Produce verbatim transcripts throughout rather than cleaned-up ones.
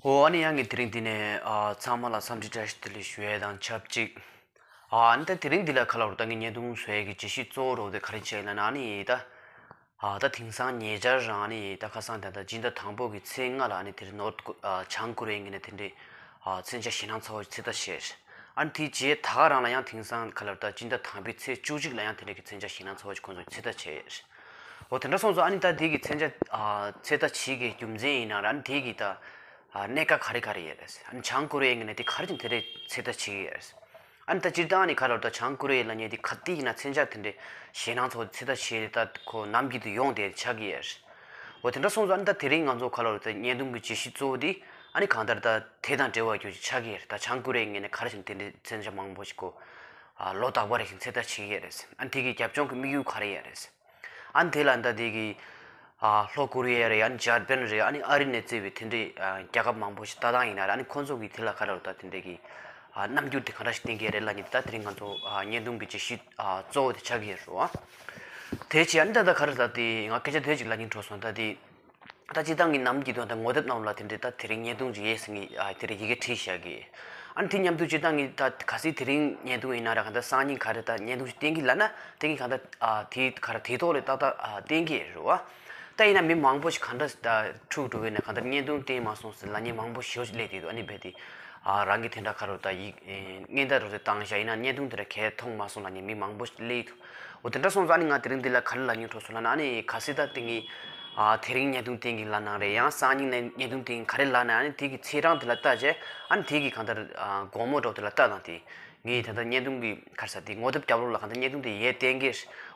ཨོ་ཨ་ནི་ཡང་གི་དེ་རིང་འདི་ནས་ཨ་ཚང་མ་ལ་འཚམས་འདྲི་བཀྲ་ཤིས་བདེ་ལེགས་ཞུ་ཡས་དང་ཆབས་ཅིག་ཨ་ནི་ད་དེ་རིང་འདི་ལ་ཁ་ལོར་ད་ངས་བརྙན་ཐུང་བཟོ་ཡས་ཀྱི་བརྗོད་གཞི་གཙོ་བོ་རོ་དེ་ག་རེ་བྱས་ཡིན་ན་ཨ་ནི་ད་ཨ་ད་དེང་སང་ཉེ་ཆར་རང་ཨ་ནི་ད་ཁ་སང་ད་ད་སྤྱི་ཟླ་དང་པོ་གི་ཚེས་ལྔ་ལ་ཨ་ནི་དེ་རིང་ནོར་ཨ་བྱང་ཀོ་རི་ཡའི་ངོས་ནས་དེ་འདྲའི་ཨ་མཚོན་ཆ་ཞེད་སྣང་ཚ་བོ་ཞིག་ཚོད་ལྟ་བྱས། ཨ་ནི་དེའི་རྗེས་ད་ག་རང་ལ་ཡང་དེང་སང་ཁ་ལོར་ད་སྤྱི་ཟླ་དང་པོའི་ཚེས་བཅུ་གཅིག་ལ་ཡང་དེ་འདྲའི་གི་མཚོན་ཆ་ཞེད་སྣང་ཚ་བོ་ཞིག་ཁོང་ཚོས་ཚོད་ལྟ་བྱས། འོ་དེ་འདྲ་སོང་ཙང་ཨ་ནི་ད་དེ་གི་མཚོན་ཆ་ཨ་ཚོད་ལྟ་བྱེད་ཀྱི་རྒྱུ་མཚན་ཡིན་ན་ར་ཨ་ནི་དེ་གི་ད་ཨ་གནད་འགག་ག་རེ་ག་རེ་ཡོད་རེད། ཨ་ནི་བྱང་ཀོ་རི་ཡའི་ངོས་ནས་དེ་ག་རེ་བྱས་ནས་དེ་འདྲའི་ཚོད་ལྟ་བྱེད་ཀྱི་ཡོད་རེད། ཨ་ནི་ད་སྤྱིར་བཏང་ཨ་ནི་ཁ་ལོར་ད་བྱང་ཀོ་རི་ཡ་ལབ་མཁན་དེ་ག་དུས་ཡིན་ན་མཚོན་ཆ་དེ་འདྲའི་ཞེད་སྣང་ཚ་བོ་ཚོད་ལྟ་བྱེད་ད་ཁོ་ནམ་རྒྱུན་དུ་ཡོང་བསྡད་ཆགས་ཀྱི་ཡོད་རེད། འོ་དེ་འདྲ་སོང་ཙང་ཨ་ནི་ད་དེ་རིང་ང་ཚོ་ཁ་ལོར་ད་བརྙན་ཐུང་གི་བརྗོད་གཞི་གཙོ་བོ་དེ་ཨ་ནི་གང་ལྟར་ད་དེ་དང་འབྲེལ་བ་ཡོད་ཆགས་ཀྱི་ཡོད་རེད། ད་བྱང་ཀོ་རི་ཡའི་ངོས་ནས་ག་རེ་བྱས་ནས་དེ་འདྲའི་མཚོན་ཆ་མང་པོ་ཞིག་ཁོ་ཨ་ལོ་རྟག་པར་རེ་བཞིན་ཚོད་ལྟ་བྱེད་ཀྱི་ཡོད་རེད། ཨ་ནི་དེ་གི་རྒྱབ་ལྗོངས་ཀྱི་དམིགས་ཡུལ་ག་རེ་ཡོད་རེད། ཨ་ནི་དེ་ལ་ད་དེ་གི་ཨ་ལྷོ་ཀོ་རི་ཡ་རེད། ཨ་ནི་འཇར་པན་རེད། ཨ་ནི་ཨ་རི་ནས་བརྩིས་པའི་དེ་འདྲའི་ཨ་རྒྱལ་ཁབ་མང་པོ་ཞིག་ལྟ་སྟངས་ཡིན་ན་རེད། ཨ་ནི་ཁོང་ཚོ་གི་དེ་ལ་ག་རེ་ད་དེ་འདྲའི་གི་ཨ་རྣམ་འགྱུར་དེ་ག་འདྲ་ཞིག་བསྟན་གྱི་རེད་ལབ་མཁན་དེ་ད་དེ་རིང་ང་ཚོ་ཨ་བརྙན་ཐུང་གི་བརྗོད་གཞི་ཨ་གཙོ་བོ་དེ་ཆགས་ཀྱི་ཡོད་རེད་བ། དེ་བྱས་ཨ་ནི་ད་ད་ག་རེ་ད་དེ་ང་སྐད་ཆ་དེ་ཅིག་ལབ་སྙིང་བྲོ་སོང་། ད་དེ་ད་སྤྱིར་བཏང་གི་ནམ་རྒྱུན་དུ་ད་ངོ་དེབ་ནང་ལ་དེ་འདྲའི་ད་དེ་རིང་བརྙན་ཐུང་ཅིག་ཡོད་ཟེར་ངས་ཨ་དེ་རིང་ཡི་གེ་བྲིས་བཞག་གི། ཨ་ནི་དེ་མཉམ་དུ་སྤྱིར་བཏང་གི་ད་གལ་སྲིད་དེ་རིང་བརྙན་ཐུང་ཡིན་ན་ར་གང་ལྟར་སང་ཉིན་ག་རེ་ད་བརྙན་ཐུང་ཞིག་བསྟན་གི་ལབ་ན་དེ་གི་གང་ལྟར་ཨ་དེ་ག་རེ་དེ་ཐོག་ལ་ཏག་ཏག་ཨ་བསྟན་གི་རེད་བ། ད་ཡིན་ན་མི་མང་པོ་ཞིག་གང་འདྲ་ད་འཁྲུག་འགྲོ་གི་ན་གང་ལྟར་བརྙན་ཐུང་བསྟན་མ་སོང་ཟེར་ལབ་མཁན་མང་པོ་ཞེ་པོ་ཞིག་སླེབས་བསྡད་འདུག་ཨ་ནི་རྦད་དེ་ཨ་རང་གི་དེ་འདྲ་ག་རེ་ད་ཡིག་ཨེ་སྙན་དར་རོ་དེ་བཏང་བཞག་ཡིན་ན་བརྙན་ཐུང་དེ་འདྲ་གས་མཐོང་མ་སོང་ལབ་མཁན་མི་མང་པོ་ཞིག་སླེབས་འདུག་འོ་དེ་འདྲ་སོང་ཙང་ཨ་ནི་ང་དེ་རིང་འདི་ལ་ག་རེ་ལབ་སྙིང་བྲོ་སོང་ལབ་ན། ཨ་ནི་གལ་སྲིད་ད་དེ་ངས་ཨ་དེ་རིང་བརྙན་ཐུང་བསྟན་གི་ལབ་ན་རེད། ཡང་སང་ཉིན་ནས་བརྙན་ཐུང་བསྟན་ག་རེ་ལབ་ན། ཨ་ནི་དེ་གི་ཚེས་གྲངས་དེ་ལ་བལྟས་བྱས་ཨ་ནི་དེ་གི་གང་ལྟར་ཨ་དགོང་མོ་འདྲ་དེ་ལ་བལྟས་དང་། དེ་ངས་ད་ལྟ་བརྙན་ཐུང་གི་ག་རེ་ཟེར་དེ་ངོ་དེབ་རྒྱབ་ལོགས་ལ་གང་ལྟར་བརྙན་ཐུང་དེ་ཡས་བསྟན་གི།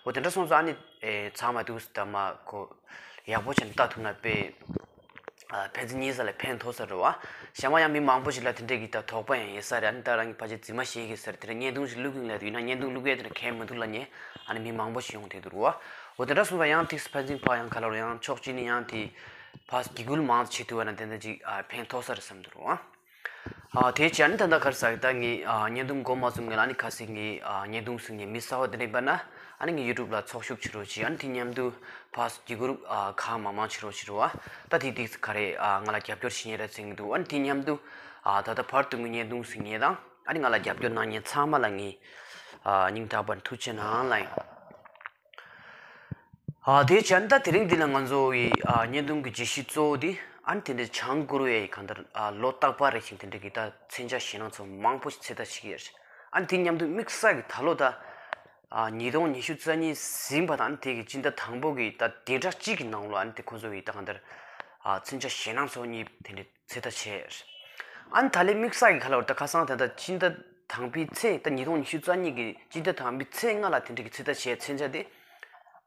འོ་དེ་འདྲ་སོང་ཙང་ཨ་ནི་ཨེ་ཚང་མ་འདུག་ད་མ་ཁོ་ཡག་པོ་བྱས་ནས་ལྟ་ཐུབ་ན་དཔེ་ཨ་ཕན་ཚུན་གཉིས་ས་ལ་ཕན་ཐོགས་ས་རེད་བ། གཞན་པ་ཡང་མི་མང་པོ་ཞིག་ལ་དེ་འདྲས་ཀྱི་ད་དོགས་པ་ཡང་ཡོད་ས་རེད། ཨ་ནི་ད་རང་གི་ཕལ་ཆེར་རྫུན་མ་བཤད་ཀྱི་ས་རེད། དེ་འདྲ་བརྙན་ཐུང་ཞིག་བླུག་གི་ལབ་དུས་ཡིན་ན་བརྙན་ཐུང་བླུག་ཡས་དེ་འདྲ་གལ་མི་འདུག་ལབ་མཁན་ཨ་ནི་མི་མང་པོ་ཞིག་ཡོང་བསྡད་འདུག་རེད་བ། འོ་དེ་འདྲ་སོང་ཙང་ཡང་ཏོག་ཙམ་ཕན་ཚུན་ཕར་ཡང་ག་ལ་རུ་ཡང་ཕྱོགས་གཅིག་ནས་ཡང་དེ་ཕར་འཇིགས་སྐུལ་མང་ཙམ་བྱེད་ཐུབ་པ་ན་དེ་འདྲ་ཅིག་ཨ་ཕན་ཐོགས་ས་རེད་བསམ་འདུག་རེད་བ། ཨ་དེ་བྱས་ཨ་ནི་ད་ལྟ་ག་རེ་ཟེར་ད་ངས་ཨ་བརྙན་ཐུང་འགོ་མ་བཙུགས་སྔོན་ལ་ཨ་ནི་གལ་སྲིད་ངས་ཨ་བརྙན་ཐུང་གཟིགས་མཁན་མི་གསར་པ་དེ་འདྲ་ཡིན་པ་ན་ཨ་ནི་ངའི་ཡུ་ཊུབ་ལ་ཚོགས་ཞུགས་བྱེད་རོགས་གྱིས། ཨ་ནི་དེ་མཉམ་དུ་ཕར་འཇིགས་སྐུལ་ཨ་གང་མང་མང་བྱེད་རོགས་བྱེད་རོགས། ཨ་ད་དེ་དེ་ག་རེ་ཨ་ང་ལ་རྒྱབ་སྐྱོར་བྱེད་མཁན་རེད་ཟེར་གྱི་འདུག་ཨ་ནི་དེ་མཉམ་དུ་ཨ་ད་ལྟ་བར་དུ་ངའི་བརྙན་ཐུང་གཟིགས་མཁན་དང་ཨ་ནི་ང་ལ་རྒྱབ་སྐྱོར་གནང་མཁན་ཚང་མ་ལ་ངས་ཨ་སྙིང་ཐག་པ་ནས་ཐུགས་རྗེ་གནང་ལབ་ཡིན། ཨ་དེ་བྱས་ད་དེ་རིང་འདི་ལ་ང་ཚོ་ཡི་ཨ་བརྙན་ཐུང་གི་བརྗོད་གཞི་གཙོ་བོ་དེ་ཨ་ནི་དེ་འདྲའི་བྱང་ཀོ་རི་ཡའི་གང་ལྟར་ཨ་ལོ་རྟག་པར་རེ་བཞིན་དེ་འདྲའི་གི་ད་མཚོན་ཆ་ཞེད་སྣང་ཚ་བོ་མང་པོ་ཞིག་ཚོད་ལྟ་བྱེད་ཀྱི་ཡོད་རེད། ཨ་ནི་དེ་མཉམ་དུ་དམིགས་བསལ་གྱི་ད་ལོ་ད་ཨ་ཉིས་སྟོང་ཉི་ཤུ་རྩ་གཉིས་ཟིན་པ་དང་ཨ་ནི་དེ་གི་སྤྱི་ཟླ་དང་པོ་གི་ད་བདུན་ཕྲག་གཅིག་གི་ནང་ལོ་ཨ་ནི་དེ་ཁོ་ཚོ་ཡི་ད་གང་ལྟར་ཨ་མཚོན་ཆ་ཞེད་སྣང་ཚ་བོ་གཉིས་དེ་འདྲའི་ཚོད་ལྟ་བྱས། ཨ་ནི་ད་ལན་དམིགས་བསལ་གྱི་ག་ལ་བར་ད་ཁ་སང་ད་ལྟ་སྤྱི་ཟླ་དང་པོའི་ཚེས་ད་ཉིས་སྟོང་ཉི་ཤུ་རྩ་གཉིས་ཀྱི་སྤྱི་ཟླ་དང་པོའི་ཚེས་ལྔ་ལ་དེ་འདྲ་གི་ཚོད་ལྟ་བྱས་མཚོན་ཆ་དེ་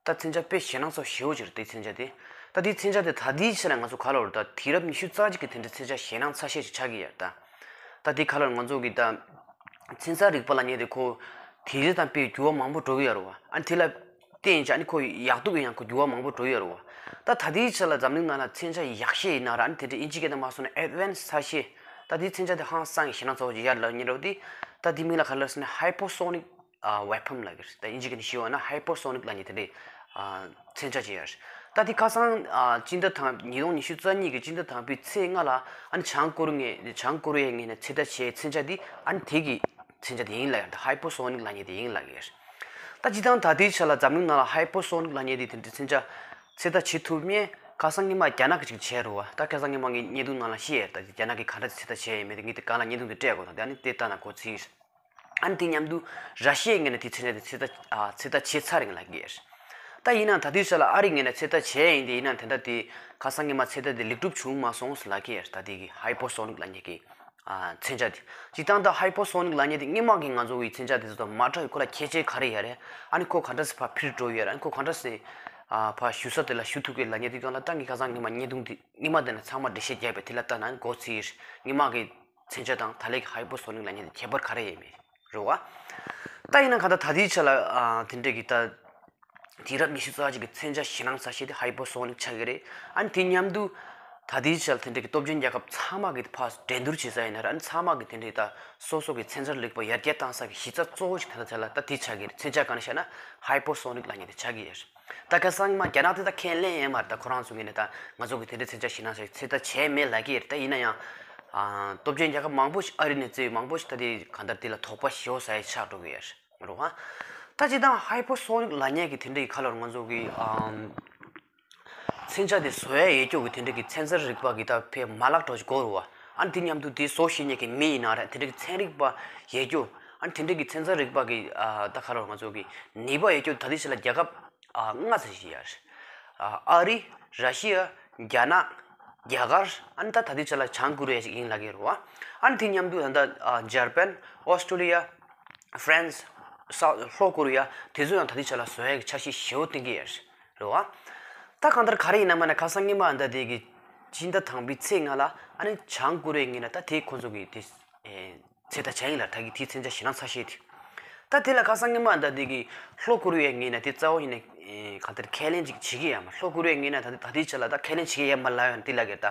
ད་མཚོན་ཆ་དཔེ་ཞེད་སྣང་ཚ་བོ་ཞེ་པོ་ཅིག་རེད། དེ་མཚོན་ཆ་དེ་ད་དེ་མཚོན་ཆ་དེ་ད་ལྟའི་ཆ་ལ་ང་ཚོ་ག་ལ་བར་ད་དུས་རབས་ཉི་ཤུ་རྩ་གཅིག་གི་དེ་འདྲ་མཚོན་ཆ་ཞེད་སྣང་ཚ་ཤས་ཤིག་ཆགས་ཀྱི་ཡོད་རེད། ད་ད་དེ་ག་ལ་ང་ཚོ་གི་ད་ཚན་རྩལ་རིག་པ་ལབ་མཁན་དེ་ཁོ་དེ་རིང་དང་དཔེ་འགྱུར་བ་མང་པོ་འགྲོ་གི་ཡོད་རེད་བ། ཨ་ནི་དེ་ལ་བརྟེན་བྱས་ཨ་ནི་ཁོ་ཡག་སྡུག་གི་ཡང་ཁོ་འགྱུར་བ་མང་པོ་འགྲོ་ཡོད་རེད་བ། ད་ད་ལྟའི་ཆ་ལ་འཛམ་གླིང་ནང་ལ་མཚོན་ཆ་ཡག་ཤོས་ཡིན་ན་ར་ཨ་ནི་དེ་འདྲ་ཨིན་ཇི་སྐད་དུ་མ་སོང་ན་ཨེཌ་ཝན་སི་ཚ་ཤོས། ད་དེའི་མཚོན་ཆ་དེ་ཧང་སང་གི་ཞེད་སྣང་ཚ་བོ་ཅིག་ཡར་ལ་ཉེ་རོ་དེ། ད་དེའི་མིང་ལ་ག་རེ་ཟེར་ན་ཧའི་པར་སོ་ནིག་ཨ་ཝེ་པོན་ལབ་ཀྱི་རེད། ད་ཨིན་ཇི་སྐད་ནས་ཞུས་པ་ན་ཧའི་པར་སོ་ནིག་ལབ་མཁན་དེ་འདྲའི་ཨ་མཚོན་ཆ་ཅིག་ཡོད་རེད། ད་དེ་ཁ་སང་ཨ་སྤྱི་ཟླ་དང་ཉིས་སྟོང་ཉི་ཤུ་རྩ་གཉིས་ཀྱི་སྤྱི་ཟླ་དང་པོའི་ཚེས་ལྔ་ལ་ཨ་ནི་བྱང་ཀོ་རི་ངོས་བྱང་ཀོ་རི་ཡའི་ངོས་ནས་ཚོད་ལྟ་བྱས་མཚོན་ཆ་དེ་ཨ་ནི་དེ་གི་མཚོན་ཆ་དེ་ཡིན་ལབ་ཡོད་རེད། ཧའི་པར་སོ་ནིག་ལབ་མཁན་དེ་ཡིན་ལབ་ཀྱི་ཡོད་རེད། ད་སྤྱིར་བཏང་ད་ལྟའི་ཆ་ལ་འཛམ་གླིང་ནང་ལ་ཧའི་པར་སོ་ནིག་ལབ་མཁན་དེ་དེ་འདྲའི་མཚོན་ཆ་ཚོད་ལྟ་བྱེད་ཐུབ་མཁན་ཁ་སང་སྔོན་མ་རྒྱ་ནག་གི་ཅིག་བྱས་རེད་བ། ད་ཁ་སང་སྔོན་མ་ངས་བརྙན་ཐུང་ནང་ལ་བཤད་ཡོད། ད་རྒྱ་ནག་གིས་ག་འདྲ་ཚོད་ལྟ་བྱས་ཡོད་མེད་དེ་ངས་དེ་སྒང་ལ་བརྙན་ཐུང་དེ་སྤྲད་དགོས་དང་། དེ་ཨ་ནི་དེ་ལྟ་ན་གོ་ཚིག་ཨ་ནི་དེ་མཉམ་དུ་ར་ཤི་ཡའི་ངོས་ནས་དེ་ཚོད་ལྟ་དེ་ཚོད་ལྟ་ཨ་ཚོད་ལྟ་བྱས་ཚར་རེད་ལབ་ཀྱི་ཡོད། ད་ཡིན་ནའང་ད་དུས་ཆ་ལ་ཨ་རིའི་ངོས་ནས་ཚོད་ལྟ་བྱས་ཡིན། དེ་ཡིན་ནའང་དེ་འདྲ་དེ་ཁ་སང་སྔོན་མ་ཚོད་ལྟ་དེ་ལེགས་གྲུབ་བྱུང་མ་སོང་ཟེར་ལབ་ཀྱི་ཡོད། ད་དེ་གི་ཧའི་པར་སོ་ནིག་ལབ་མཁན་གྱི་ཨ་མཚོན་ཆ་དེ། སྤྱིར་བཏང་ད་ཧའི་པར་སོ་ནིག་ལབ་མཁན་དེ་སྔོན་མ་གི་ང་ཚོ་གི་མཚོན་ཆ་དེ་ཚོ་དང་མ་འདྲ་བའི་ཁོ་ལ་ཁྱད་ཆོས་ག་རེ་ཡོད་རེད། ཨ་ནི་ཁོ་ག་འདྲ་སེ་ཕར་འཕུར་འགྲོ་ཡོད་རེད། ཨ་ནི་ཁོ་ག་འདྲ་སེ་ཨ་ཕར་བཞུགས་ས་དེ་ལ་བཞུགས་ཐུབ་ཀྱི་ལབ་མཁན་དེ་སྒང་ལ་ད་ངས་ཁ་སང་སྔོན་མ་བརྙན་ཐུང་དེ་སྔོན་མ་དེ་ནས་ཚང་མ་འགྲེལ་བཤད་བརྒྱབ་པས་དེ་ལ་ལྟ་ན་ཨ་ནི་གོ་ཚིག་སྔོན་མ་གི་མཚོན་ཆ་དང་ད་ལྟའི་གི་ཧའི་པར་སོ་ནིག་ལབ་མཁན་དེ་ཁྱད་པར་ག་རེ་ཡོད་མེད་རེད་བ། ད་ཡིན་ན་གང་ལྟར་ད་ལྟའི་ཆ་ལ་ཨ་དེ་འདྲའི་གི་ད་དུས་རབས་ཉི་ཤུ་རྩ་གཅིག་གི་མཚོན་ཆ་ཞེད་སྣང་ཚ་ཤོས་དེ་ཧའི་པར་སོ་ནིག་ཆགས་ཀྱི་རེད། ཨ་ནི་དེ་མཉམ་དུ་ད་ལྟའི་ཆ་ལ་དེ་འདྲའི་གི་སྟོབས་ཆེན་རྒྱལ་ཁབ་ཚང་མ་གི་ཕར་འགྲན་བསྡུར་བྱེད་ས་ཡིན་ན་ར་ཨ་ནི་ཚང་མ་གི་དེ་འདྲའི་ད་སོ་སོ་གི་ཚན་རྩལ་རིག་པ་ཡར་རྒྱས་གཏོང་ས་གི་གཞི་རྩ་གཙོ་བོ་ཞིག་ད་ལྟ་ཆ་ལ་ད་དེ་ཆགས་ཀྱི་རེད། མཚོན་ཆ་ག་རེ་བཤད་ན་ཧའི་པར་སོ་ནིག་ལབ་མཁན་དེ་ཆགས་ཀྱི་ཡོད་རེད། ད་ཁ་སང་མ་རྒྱ་ནག་དེ་ད་ཁས་ལེན་ཡོད་མ་རེད། ད་ཁོ་རང་ཚོ་གི་ནས་ད་ང་ཚོ་གི་དེ་འདྲའི་མཚོན་ཆ་ཞེད་སྣང་ཚ་ཤོས་ཚོད་ལྟ་བྱས་མེད་ལབ་ཀྱི་ཡོད་རེད། ད་ཡིན་ན་ཡང་ ཨ་སྟོབས་ཆེན་རྒྱལ་ཁབ་མང་པོ་ཞིག་ཨ་རི་ནས་བཙལ་བའི་མང་པོ་ཞིག་ད་དེ་གང་ལྟར་དེ་ལ་དོགས་པ་ཞེ་པོ་ཟ་ཡས་ཆགས་འགྲོ་གི་ཡོད་རེད་བ། ད་སྤྱིར་བཏང་ཧའི་པར་སོ་ནིག་ལབ་མཁན་གྱི་དེ་འདྲའི་ག་ལབ་དགོས་རེད། ང་ཚོ་གི་ཨམ་མཚོན་ཆ་དེ་བཟོ་ཡས་ཡོད་རྒྱུ་གི་དེ་འདྲའི་གི་ཚན་རྩལ་རིག་པ་གི་ད་ཕའི་མ་ལག་འདྲ་བོ་ཞིག་དགོས་རེད་བ། ཨ་ནི་དེ་མཉམ་དུ་དེ་བཟོ་ཤེས་མཁན་གྱི་མི་ཡིན་ན་རེད། དེ་འདྲའི་གི་ཚན་རིག་པ་ཡོད་རྒྱུ། ཨ་ནི་དེ་འདྲའི་གི་ཚན་རྩལ་རིག་པ་གི་ཨ་ད་ག་ལབ་དགོས་རེད། ང་ཚོ་གི་ནུས་པ་ཡོད་རྒྱུ་ད་ལྟའི་ཆ་ལ་རྒྱལ་ཁབ་ཨ་ལྔ་ཙམ་ཞིག་ཡོད་རེད། ཨ་ཨ་རི། ར་ཤི་ཡ། རྒྱ་ནག་རྒྱ་གར། ཨ་ནི་ད་ད་ལྟའི་ཆ་ལ་བྱང་ཀོ་རི་ཡ་ཞིག་ཡིན་ལབ་ཀྱི་ཡོད་རེད་བ། ཨ་ནི་དེ་མཉམ་དུ་ད་ལྟ་ཨ་འཇར་པན། ཨོ་སི་ཀྲོ་ལི་ཡ། ཧྥ་རན་སི། ས་ལྷོ་ཀོ་རི་ཡ། དེ་ཚོ་ཡང་ད་ལྟའི་ཆ་ལ་བཟོ་ཡས་ཀྱི་འཆར་གཞི་ཞེ་པོ་བཏིང་གི་ཡོད་རེད་བ། ད་གང་ལྟར་ག་རེ་ཡིན་ན་མིན་ན་ཁ་སང་ཉི་མ་ད་དེ་གི་སྤྱི་ཟླ་དང་པོའི་ཚེས་ལྔ་ལ་ཨ་ནི་བྱང་ཀོ་རི་ཡའི་ངོས་ནས་ད་དེ་ཁོང་ཚོ་གི་དེ་ཨེ་ཚོད་ལྟ་བྱས་ཡིན་ལ། ད་གི་དེའི་མཚོན་ཆ་ཞེད་སྣང་ཚ་ཤོས་དེ། ད་དེ་ལ་ཁ་སང་ཉི་མ་ད་དེ་གི་ལྷོ་ཀོ་རི་ཡའི་ངོས་ནས་དེ་རྩ་བ་ཡིན་ན་ཨེ་གང་ལྟར་ཁས་ལེན་ཅིག་བྱེད་ཀྱི་ཡོད་མ། ལྷོ་ཀོ་རི་ཡའི་ངོས་ནས་ད་ད་ལྟའི་ཆ་ལ་ད་ཁས་ལེན་བྱེད་ཀྱི་ཡོད་མ་ལབ་ཡོད་ན་དེ་ལ་གི་ད།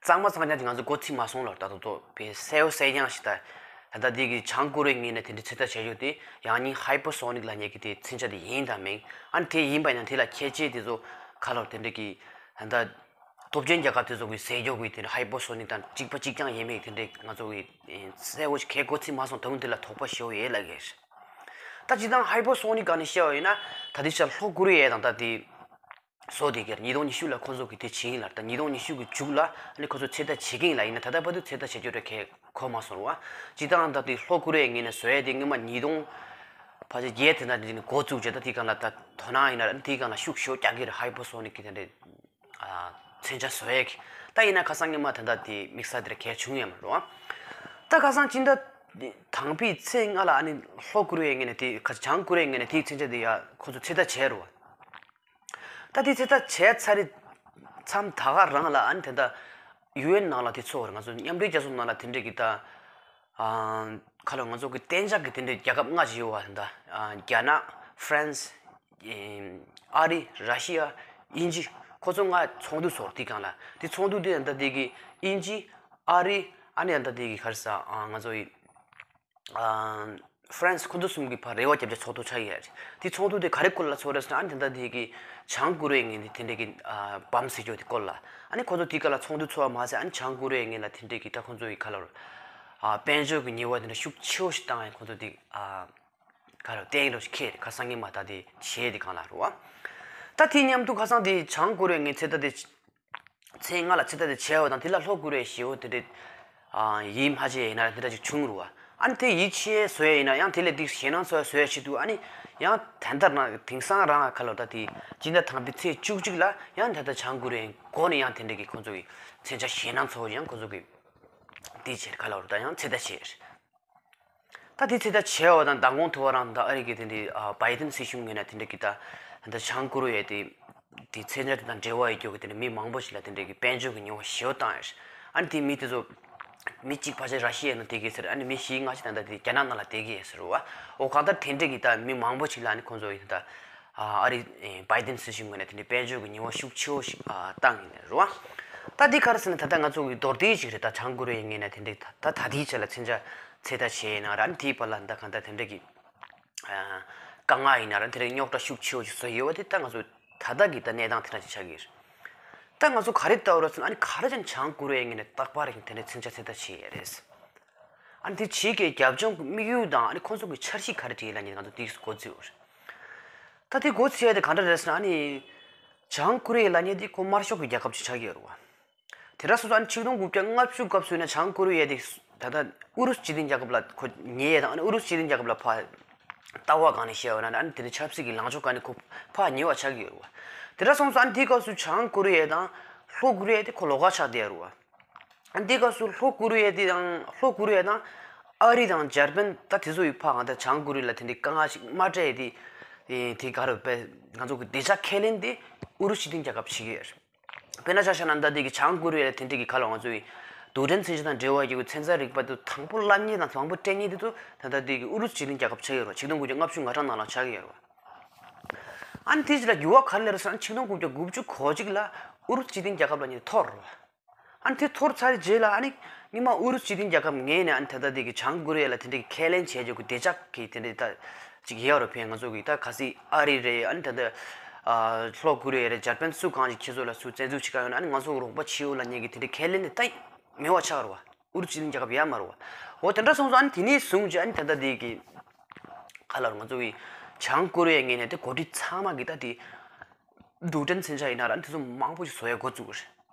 གཙང་མ་གཙང་རྐྱང་ཅིག་ང་ཚོ་མགོ་ཚོས་མ་སོང་ལ། ད་དུང་ཏོ་བའི་གསལ་བོ་གསལ་རྐྱང་ཞིག་ད། ད་ལྟ་འདི་གི་བྱང་ཀོ་རི་ཡའི་ངོས་ནས་དེ་འདྲའི་ཚོད་ལྟ་བྱས་ཡོད་དེ། ཡང་སྙིང་ཧའི་པར་སོ་ནིག་ལབ་མཁན་གྱི་དེ་མཚོན་ཆ་དེ་ཡིན་དང་མིན། ཨ་ནི་དེ་ཡིན་པ་ཡིན་ན་དེ་ལ་ཁྱད་ཆོས་དེ་ཚོ་ག་ལབ་དེ་འདྲ་གི་ད་ལྟ་སྟོབས་ཆེན་རྒྱལ་ཁབ་དེ་ཚོ་གི་ཟེར་རྒྱུ་གི་དེ་འདྲ་ཧའི་པར་སོ་ནིག་དང་གཅིག་པ་གཅིག་རྐྱང་ཡིན་མིན་དེ་འདྲའི་ང་ཚོ་གི་གསལ་བོ་ཞིག་གས་མགོ་ཚོས་མ་སོང་། ད་དུང་དེ་ལ་དོགས་པ་ཞེ་པོ་ཡོད་ལབ་ཀྱི་རེད། ད་སྤྱིར་བཏང་ཧའི་པར་སོ་ནིག་སྒང་ནས་བཤད་པ་ཡིན་ན་ད་ལྟའི་ཆར་ལྷོ་ཀོ་རི་ཡ་དང་ད་དེ། བཟོ་དེ་གར་ཉིས་སྟོང་ཉི་ཤུ་ལ་ཁོ་ཚོ་གི་དེ་བྱེད་ཀྱིན་ལ། ད་ཉིས་སྟོང་ཉི་ཤུ་གི་མཇུག་ལ་ཨ་ནི་ཁོ་ཚོ་ཚོད་ལྟ་བྱེད་ཀྱིན་ལ། ཡིན་ན་ད་ལྟ་བར་དུ་ཚོད་ལྟ་བྱེད་རྒྱུ་རེ་གས་གོ་མ་སོང་བ། སྤྱིར་བཏང་ད་དེ་ལྷོ་ཀོ་རི་ཡའི་ངོས་ནས་བཟོ་ཡས་དེ་སྔོན་མ་ཉིས་སྟོང་ཕལ་ཆེར་བརྒྱད་དེ་འདྲ་དེ་ནས་འགོ་བཙུགས་བྱས། ད་དེ་སྒང་ལ་ད་དོ་སྣང་ཡིན་ན་དེ་སྒང་ལ་ཤུགས་ཤོས་རྒྱག་གི་རེད། ཧའི་པར་སོ་ནིག་གི་དེ་འདྲའི་ཨ་མཚོན་ཆ་བཟོ་ཡས་ཀྱི། ད་ཡིན་ན་ཁ་སང་སྔོན་མ་ད་ལྟ་དེ་དམིགས་བསལ་དེ་རེ་གས་བྱུང་ཡོད་མ་རེད་བ། ད་ཁ་སང་སྤྱི་ཟླ་དང་པོའི་ཚེས་ལྔ་ལ་ཨ་ནི་ལྷོ་ཀོ་རི་ཡའི་ངོས་ནས་དེ་ཁ་བྱང་ཀོ་རི་ཡའི་ངོས་ནས་དེའི་མཚོན་ཆ་དེ་ཡ་ཁོ་ཚོ་ཚོད་ལྟ་བྱས་རེད་བ། ད་དེ་ཚོད་ལྟ་བྱས་ཚར་རེད། མཚམས་ད་ག་རང་ལ་ཨ་ནི་དེ་འདྲ་ཡུ་ཨེན་ནང་ལ་དེ་ཚོགས་རེད། ང་ཚོ་མཉམ་འབྲེལ་རྒྱལ་ཚོགས་ནང་ལ་དེ་འདྲས་ཀྱི་ད་ཨ་ཁ་ལོ་ང་ཚོ་གི་གཏན་འཇགས་ཀྱི་དེ་འདྲས་རྒྱལ་ཁབ་ལྔ་ཅིག་ཡོད་བ། ད་ཨ་རྒྱ་ནག་ཧྥ་རན་སི། ཨ་རི། ར་ཤི་ཡ། དབྱིན་ཇི། ཁོ་ཚོ་ལྔ་ཚོགས་འདུ་ཚོགས་དེ་སྒང་ལ། དེ་ཚོགས་འདུ་དེ་ད་དེ་གི་དབྱིན་ཇི། ཨ་རི། ཨ་ནི་ད་དེ་གི་ག་རེ་ཟ་ཨ་ང་ཚོ་ཡི་ཨ་ཧྥ་རན་སི་ཁོ་ཚོ་གསུམ་གྱི་བར་རེ་བ་བརྒྱབ་བྱས་ཚོགས་འདུ་ཆགས་ཡོད་རེད། དེ་ཚོགས་འདུ་དེ་ག་རེ་སྐོར་ལ་ཚོགས་རེད་ཟེར་ན། ཨ་ནི་དེ་འདྲ་དེ་གི་བྱང་ཀོ་རི་ཡའི་ངོས་ནས་དེ་འདྲ་གི་ཨ་བམ་ཟེར་རྒྱུ་དེ་སྐོར་ལ། ཨ་ནི་ཁོ་ཚོ་དེ་ག་ལ་ཚོགས་འདུ་ཚོགས་པ་མ་ཟད། ཨ་ནི་བྱང་ཀོ་རི་ཡའི་ངོས་ལ་དེ་འདྲ་གི་ད་ཁོ་ཚོ་ཡི་ག་ལ་ཨ་དཔལ་འབྱོར་གྱི་ཉེས་པ་དེ་འདྲ་ཤུགས་ཆེ་བོ་ཞིག་བཏང་ཡ། ཁོ་ཚོ་དེ་ཨ་ག་ལ་བསྟན་རོགས་ཞིག་ཁྱེད་ཁ་སང་ཉིན་མ་ད་དེ་བྱས་དེ་གང་ལ་རུ་བ། ད་དེ་མཉམ་དུ་ཁ་སང་དེ་བྱང་ཀོ་རི་ཡའི་ངོས་ཚོད་ལྟ་དེ། ཚེས་ལྔ་ལ་ཚོད་ལྟ་དེ་བྱས་པ་དང་། དེ་ལ་ལྷོ་ཀོ་རི་ཡའི་ཞེ་པོ་དེ་འདྲའི་ཨ་ཡིད་མ་ཆེས་ཡིན་ན་དེ་འདྲ་ཅིག་བྱུང་རུ་བ། ཨ་ནི་དེ་ཡིད་ཆེས་བཟོ་ཡས་ཡིན་ན་ཡང་དེ་ལས་དེ་ཞེད་སྣང་ཚ་བོ་བཟོ་ཡས་ཆེད་དུ། ཨ་ནི་ཡང་ད་ལྟ་ན་དེང་སང་རང་ཁ་ལོ་ད་དེ་སྤྱི་ཟླ་དང་པོའི་ཚེས་བཅུ་གཅིག་ལ་ཡང་ད་ལྟ་བྱང་ཀོ་རི་ཡའི་སྒོ་ནས་ཡང་དེ་འདྲ་གི་ཁོ་ཚོ་གི་མཚོན་ཆ་ཞེད་སྣང་ཚ་བོ་ཡང་ཁོ་ཚོ་གི་དེ་བྱས་ཁ་ལོ་ད་ཡང་ཚོད་ལྟ་བྱས། ད་དེ་ཚོད་ལྟ་བྱས་པ་དང་མདང་དགོང་ཐུག་པ་རང་ད་ཨ་རི་གི་དེ་འདྲའི་ཨ་བའི་ཏིན་སྲིད་གཞུང་ངོས་ནས་དེ་འདྲ་གི་ད་ད་བྱང་ཀོ་རི་ཡའི་དེ་དེ་མཚོན་ཆ་དེ་དང་འབྲེལ་བ་ཡོད་རྒྱུ་གི་དེ་འདྲ་མི་མང་པོ་ཞིག་ལ་དེ་འདྲ་གི་དཔལ་འབྱོར་གྱི་ཉེས་པ་ཞེ་པོ་བཏང་ཡོད། ཨ་ནི་དེ་མི་དེ་ཚོ་མི་གཅིག་ཕལ་ཆེར་ར་ཤི་ཡའི་ནང་བསྡད་ཀྱི་ཡོད་ཟེར། ཨ་ནི་མི་བཞི་ལྔ་ཞིག་ད་ལྟ་དེ་རྒྱ་ནག་ནང་ལ་བསྡད་ཀྱི་ཡོད་ཟེར་བ། འོ་གང་ལྟར་དེ་འདྲ་གི་ད་མི་མང་པོ་ཞིག་ལ་ཨ་ནི་ཁོང་ཚོ་ཡིན་ད། ཨ་རི་བའི་ཏིན་སྲིད་གཞུང་ངོས་ནས་དེ་འདྲའི་དཔལ་འབྱོར་གྱི་ཉེས་པ་ཤུགས་ཆེ་བོ་ཞིག་བཏང་ཡིན་རུ་བ། ད་འདི་ག་རེ་ཟེར་ན་ད་ལྟ་ང་ཚོ་གི་མདོར་བསྡུས་ཤིག་རེད། ད་བྱང་ཀོ་རི་ཡའི་ངོས་ནས་དེ་འདྲའི་ད་ད་ལྟའི་ཆ་ལ་མཚོན་ཆ་ཚོད་ལྟ་བྱས་ཡིན་ན་ར། ཨ་ནི་དེའི་བར་ལ་ད་གང་ལྟར་དེ་འདྲ་གི་དཀའ་ངལ་ཡིན་ན་ར། དེ་འདྲའི་རྙོག་དྲ་ཤུགས་ཆེ་བོ་ཞིག་བཟོ་ཡོད་པ་དེ་ད་ང་ཚོ་ད་ལྟ་གི་ད་གནས་སྟངས་དེ་འདྲ་ཞིག་ཆགས་ཀྱི་རེད། ད་ང་ཚོ་ག་རེ་ལྟ་བ་རེད་ཟེར་ན། ཨ་ནི་ག་རེ་བྱས་ན་བྱང་ཀོ་རི་ཡའི་ངོས་ནས་རྟག་པར་རིང་དེ་འདྲའི་མཚོན་ཆ་ཚོད་ལྟ་བྱས་ཡོད་རེད། ཨ་ནི་དེ་བྱེད་མཁན་རྒྱབ་ལྗོངས་ཀྱི་དམིགས་ཡུལ་དང་། ཨ་ནི་ཁོང་ཚོ་གི་འཆར་གཞི་ག་རེ་བྲིས་ལབ་མཁན་ང་ཚོ་དེ་མགོ་ཚོས་ཡོད་རེད། ད་དེ་མགོ་ཚོས་ཡ་དེ་ག་འདྲ་རེད་ཟེར་ན། ཨ་ནི་བྱང་ཀོ་རི་ཡ་ལབ་མཁན་དེ་ཁོ་དམར་ཤོག་གི་རྒྱལ་ཁབ་ཅིག་ཆགས་ཀྱི་ཡོད་རེད་བ། དེ་འདྲ་སོང་ཙང་ཨ་ནི་ཆིག་སྟོང་དགུ་བརྒྱ་ལྔ་བཅུ་སྐབས་སུ་ཡིན་ན་བྱང་ཀོ་རི་ཡ་དེ་ད་ལྟ་ཨུ་རུ་སུ་སྤྱི་མཐུན་རྒྱལ་ཁབ་ལ་ཁོ་ཉེ་ཡ་དང་། ཨ་ནི་ཨུ་རུ་སུ་སྤྱི་མཐུན་རྒྱལ་ཁབ་ལ་ཕར་ལྟ་བ་སྒང་ནས་བཤད་པ་ན། ཨ་ནི་དེ་འདྲ་ཆབ་སྲིད་ཀྱི་ལངས་ཕྱོགས་སྒང་ནས་ཁོ་ཕར་ཉེ་བ་ཆགས་ཀྱི་ཡོད་རེད་བ། དེ་འདྲ་སོང་ཙང་ཨ་ནི་དེའི་སྐབས་སུ་བྱང་ཀོ་རི་ཡ་དང་ལྷོ་ཀོ་རི་ཡ་དེ་ཁོ་ལོགས་ཀ་ཆགས་བསྡད་ཡོད་རེད་བ། ཨ་ནི་དེའི་སྐབས་སུ་ལྷོ་ཀོ་རི་ཡ་དེ་དང་། ལྷོ་ཀོ་རི་ཡ་དང་ཨ་རི་དང་འཇར་པན། ད་དེ་ཚོ་ཡི་ཕ་གང་ལྟར་བྱང་ཀོ་རི་ཡ་ལ་དེ་འདྲའི་དཀའ་ངལ་ཞིག་མ་སྤྲད་དེ། དེ་ག་རེ་བས། ང་ཚོ་གི་བདེ་འཇགས་ཁས་ལེན་དེ་ཨུ་རུ་སུ་སྤྱི་མཐུན་རྒྱལ་ཁབ་བྱེད་ཀྱི་ཡོད་རེད། དཔེར་ན་ཆ་བཞག་ན་ད་དེ་གི་བྱང་ཀོ་རི་ཡ་ལ་དེ་འདྲའི་གི་ག་ལ་ང་ཚོ་ཡི་རྡུལ་ཕྲན་མཚོན་ཆ་དང་འབྲེལ་བ་ཡོད་པའི་ཚན་རྩལ་རིག་པ་དེ་དང་པོ་བསླབ་མཁན་དང་དང་པོ་སྤྲད་མཁན་དེ་ཚོ་ད་ལྟ་དེ་གི་ཨུ་རུ་སུ་སྤྱི་མཐུན་རྒྱལ་ཁབ་ཆགས་ཀྱི་ཡོད་རེད། ཆིག་སྟོང་དགུ་བརྒྱ་ལྔ་བཅུ་ང་གྲངས་ནང་ལ་ཆགས་ཀྱི་ཡོད་རེད། ཨ་ནི་དེ་ཅི་ལ་འགྱུར་བ་ག་རེ་སླེབས་རེད་ཟེར་ན། ཆིག་སྟོང་དགུ་བརྒྱ་དགུ་བཅུ་གོ་གཅིག་ལ་ཨུ་རུ་སུ་སྤྱི་མཐུན་རྒྱལ་ཁབ་ལབ་མཁན་དེ་འཐོར་རེད། ཨ་ནི་དེ་འཐོར་ཚར་རྗེས་ལ་ཨ་ནི་སྔོན་མ་ཨུ་རུ་སུ་སྤྱི་མཐུན་རྒྱལ་ཁབ་ངོས་ནས་ཨ་ནི་ད་ལྟ་དེ་གི་བྱང་ཀོ་རི་ཡ་ལ་དེ་འདྲའི་གི་ཁས་ལེན་བྱས་རྒྱུ་གི་བདེ་འཇགས་ཀྱི་དེ་འདྲའི་ད་ཅིག་ཡོད་རེད། ཕན་ང་ཚོ་གི་ད་གལ་སྲིད་ཨ་རི་རེད། ཨ་ནི་ད་ལྟ་ཨ་ལྷོ་ཀོ་རི་ཡ་རེད། འཇར་པན་སུ་གང་ཞིག་ཁྱེད་ཚོ་ལ་སུ་བཙན་འཛུལ་བྱེད་ཀྱི་ཡོད་ན། ཨ་ནི་ང་ཚོ་རོགས་པ་བྱེད་འོ་ལབ་མཁན་གི་དེ་འདྲའི་ཁས་ལེན་དེ་ད་ མེད་པ་ཆགས་རེད་བ། ཨུ་རུ་སུ་སྤྱི་མཐུན་རྒྱལ་ཁབ་ཡོད་མ་རེད་བ། འོ་དེ་འདྲ་སོང་ཙང་ཨ་ནི་དེ་ནས་བཟུང་བྱས་ཨ་ནི་ད་ལྟ་དེ་གི་ག་ལ་རེད། ང་ཚོ་གི་བྱང་ཀོ་རི་ཡའི་ངོས་ནས་དེ་འགོ་ཁྲིད་ཚང་མ་གི་ད་དེ་རྡུལ་ཕྲན་མཚོན་ཆ་ཡིན་ན་ར་ཨ་ནི་དེ་ཚོ་མང་པོ་ཞིག་བཟོ་ཡ་འགོ་བཙུགས་པ་རེད།